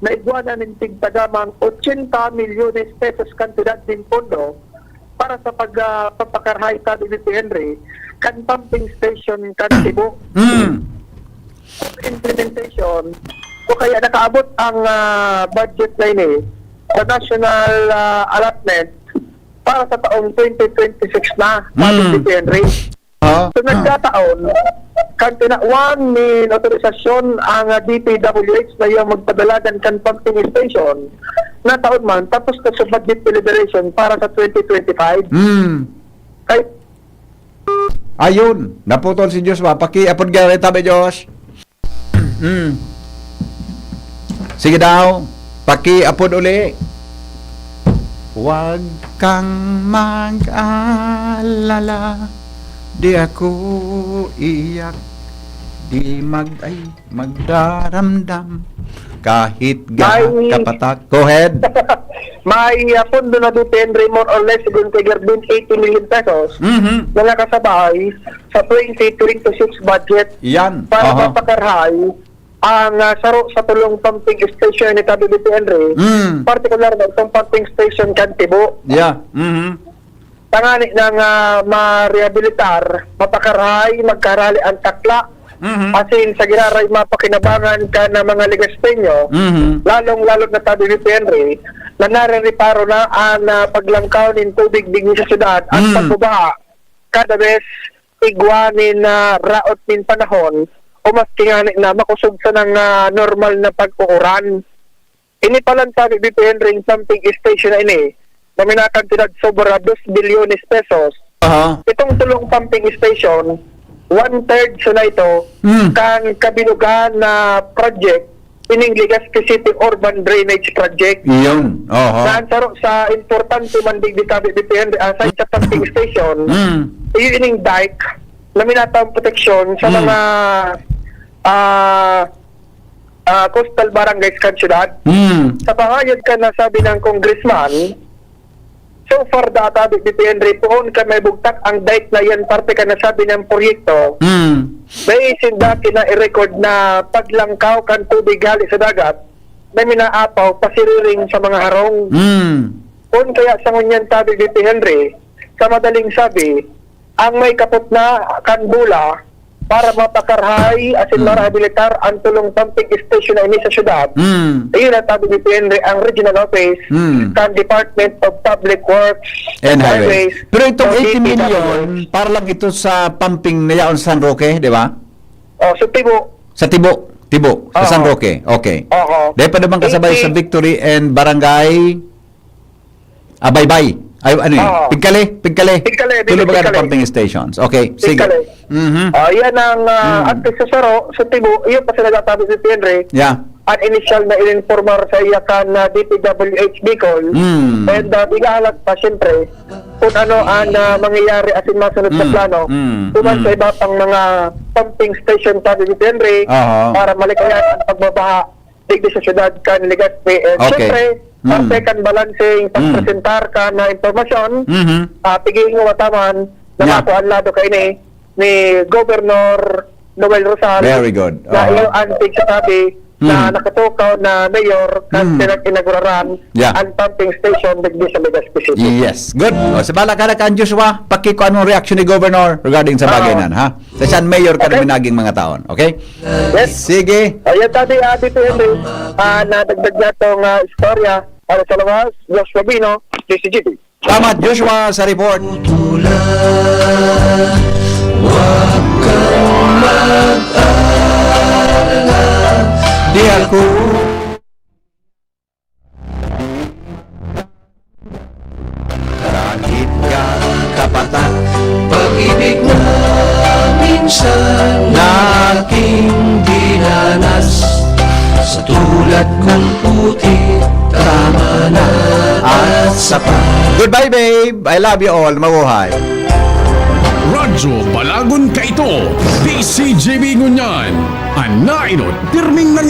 na igwa na nin tigtagamang ochenta milyones pesos kantidad nin pondo para sa pag, ah, papakarahay, sabi ni P Henry, kan pumping station kan Tibo. Mm. Implementation, o kaya nakaabot ang, ah, budget na ini sa national, ah, allotment para sa taong twenty twenty-six na, sabi Mm. ni P Henry. Ah. So, nagkataon, kan tinawan nin otorisasyon ang, ah, D P W H na iyang magpadalagan kan pumping station na taon man, tapos na sa budget deliberation para sa twenty twenty-five. Hmm. Kay Ayun, naputol si Joshua. Pakiapod gani, tabi, Josh. Hmm. Sige daw, pakiapod uli. Huwag kang mag-alala, di ako iiyak, di mag-, ay, magdaramdam, kahit gaha May kapatak. Go ahead. May, ah, pondo na dito, Henry, more or less, sigun kay Garbin, eighty million pesos Mhm. na nakasabay sa twenty twenty-six budget Yan. para Aha. mapakarahay ang, ah, saro sa tulong pumping station ni Tabi Dito, Henry. Mm. Partikular na itong pumping station kan Tibo. Yeah. Mhm. Tangani nang, ah, marehabilitar, mapakarahay, magkarali ang takla. Mhm. Asin sa giraray mapakinabangan kan mga Legazpeño, Mhm. lalong-lalo na, sabi ni Henry, na narereparo na an, ah, paglangkaw nin tubig digdi sa syudad at Mm. pagbabaha kada bes igwa nin, ah, raot nin panahon o maski ngani na makosog sa nang, ah, normal na pag-uuran. Ini palan, sabi ni Henry, pumping station na ini na minakantidad sobra dos bilyones pesos. Aha. Itong tulong pumping station, one-third sana ito Mm. kan kabilugan na project, ining Legazpi City Urban Drainage Project. Iyon. Aha. Na ang saro sa importante man digdi, sabi ni Henry, aside sa pumping station, Mm. iyo ining dike na minatawag proteksyon sa Mm. mga, ah, ah, coastal barangays kan syudad. Hmm. Sa pahayag kan nasabi ng congressman, so far, data, sabi ni Henry, poon kan may bugtak ang dike na yan, parte kan nasabi niyang proyekto. Hmm. May sinda na i-record na paglangkaw kan tubig hali sa dagat na minaapaw pasiriring sa mga harong. Hmm. Poon kaya sa ngunyan, sabi ni Henry, sa madaling sabi, ang may kapot na kan bola para mapakarahay asin Hmm. marehabilitar ang tulong pumping station na ini sa syudad. Hmm. Ayun ang sabi ni Henry, ang regional office Hmm. kan Department of Public Works And and Highways. Highways. Pero itong So, eighty million, D P W H. para lang ito sa pumping na yaon sa San Roque, di ba? Oh, sa Tibo. Sa Tibo. Tibo. Sa San Oo. Roque. Okay. Oo. Dahil pa naman kasabay sa Eighty. Victory and Barangay Ah, Baybay. Ay, ano yun? Oo. Pigkale? Pigkale? Pigkale, Tulo ba ka ng Pigkale. pumping stations? Okay, sige. Pigkale. Mhm. Ah, yan ang, ah, Mm. at least sa Saro, sa Tibo, yun pa sila nagsasabi si Henry. Yeah. Ang initial na in-informar sa iya kan, ah, D P W H Bicol. Mm. And, ah, igahalat pa, siyempre, kung ano ang, ah, mangyayari at yung masunod sa Mm. plano. Mm. Tuman Mm. sa iba pang mga pumping station, sabi ni Henry, Aha. para malikayan ang pagbabaha digdi sa syudad kan Legazpi. And Okay. syempre, Mm. parte kan balanseng Mm. pagpresentar kan na impormasyon, Mhm. ah, piging wataman na Yeah. makuha ang lado kaini ni Governor Noel Rosal Very good. na Oo. iyo ang tigsasabi na Mm. nakatukaw na mayor kan Mm. pinag-inauguraran Yeah. ang pumping station digdi sa Legazpi City. Yes. Good. O, sa bala ka na kan Joshua, pakiko anong reaksyon ni Governor regarding sa bagay Oo. nan, ha? Sa siyang mayor ka Okay. naman naging mga taon, okay? Yes. Sige. Ayan, sabi, ah, Tito Henry, ah, nadagdag niya itong, ah, istorya para sa lawas, Joshua Bino, D C G B. Salamat, Joshua, sa report. Tula, huwag kang mag-alala. Ng puti, tama na at sapat. Goodbye, babe. I love you all. Mabuhay. Radyo Balagon Kaito, D C G B ngunyan. An nainot, pirming nang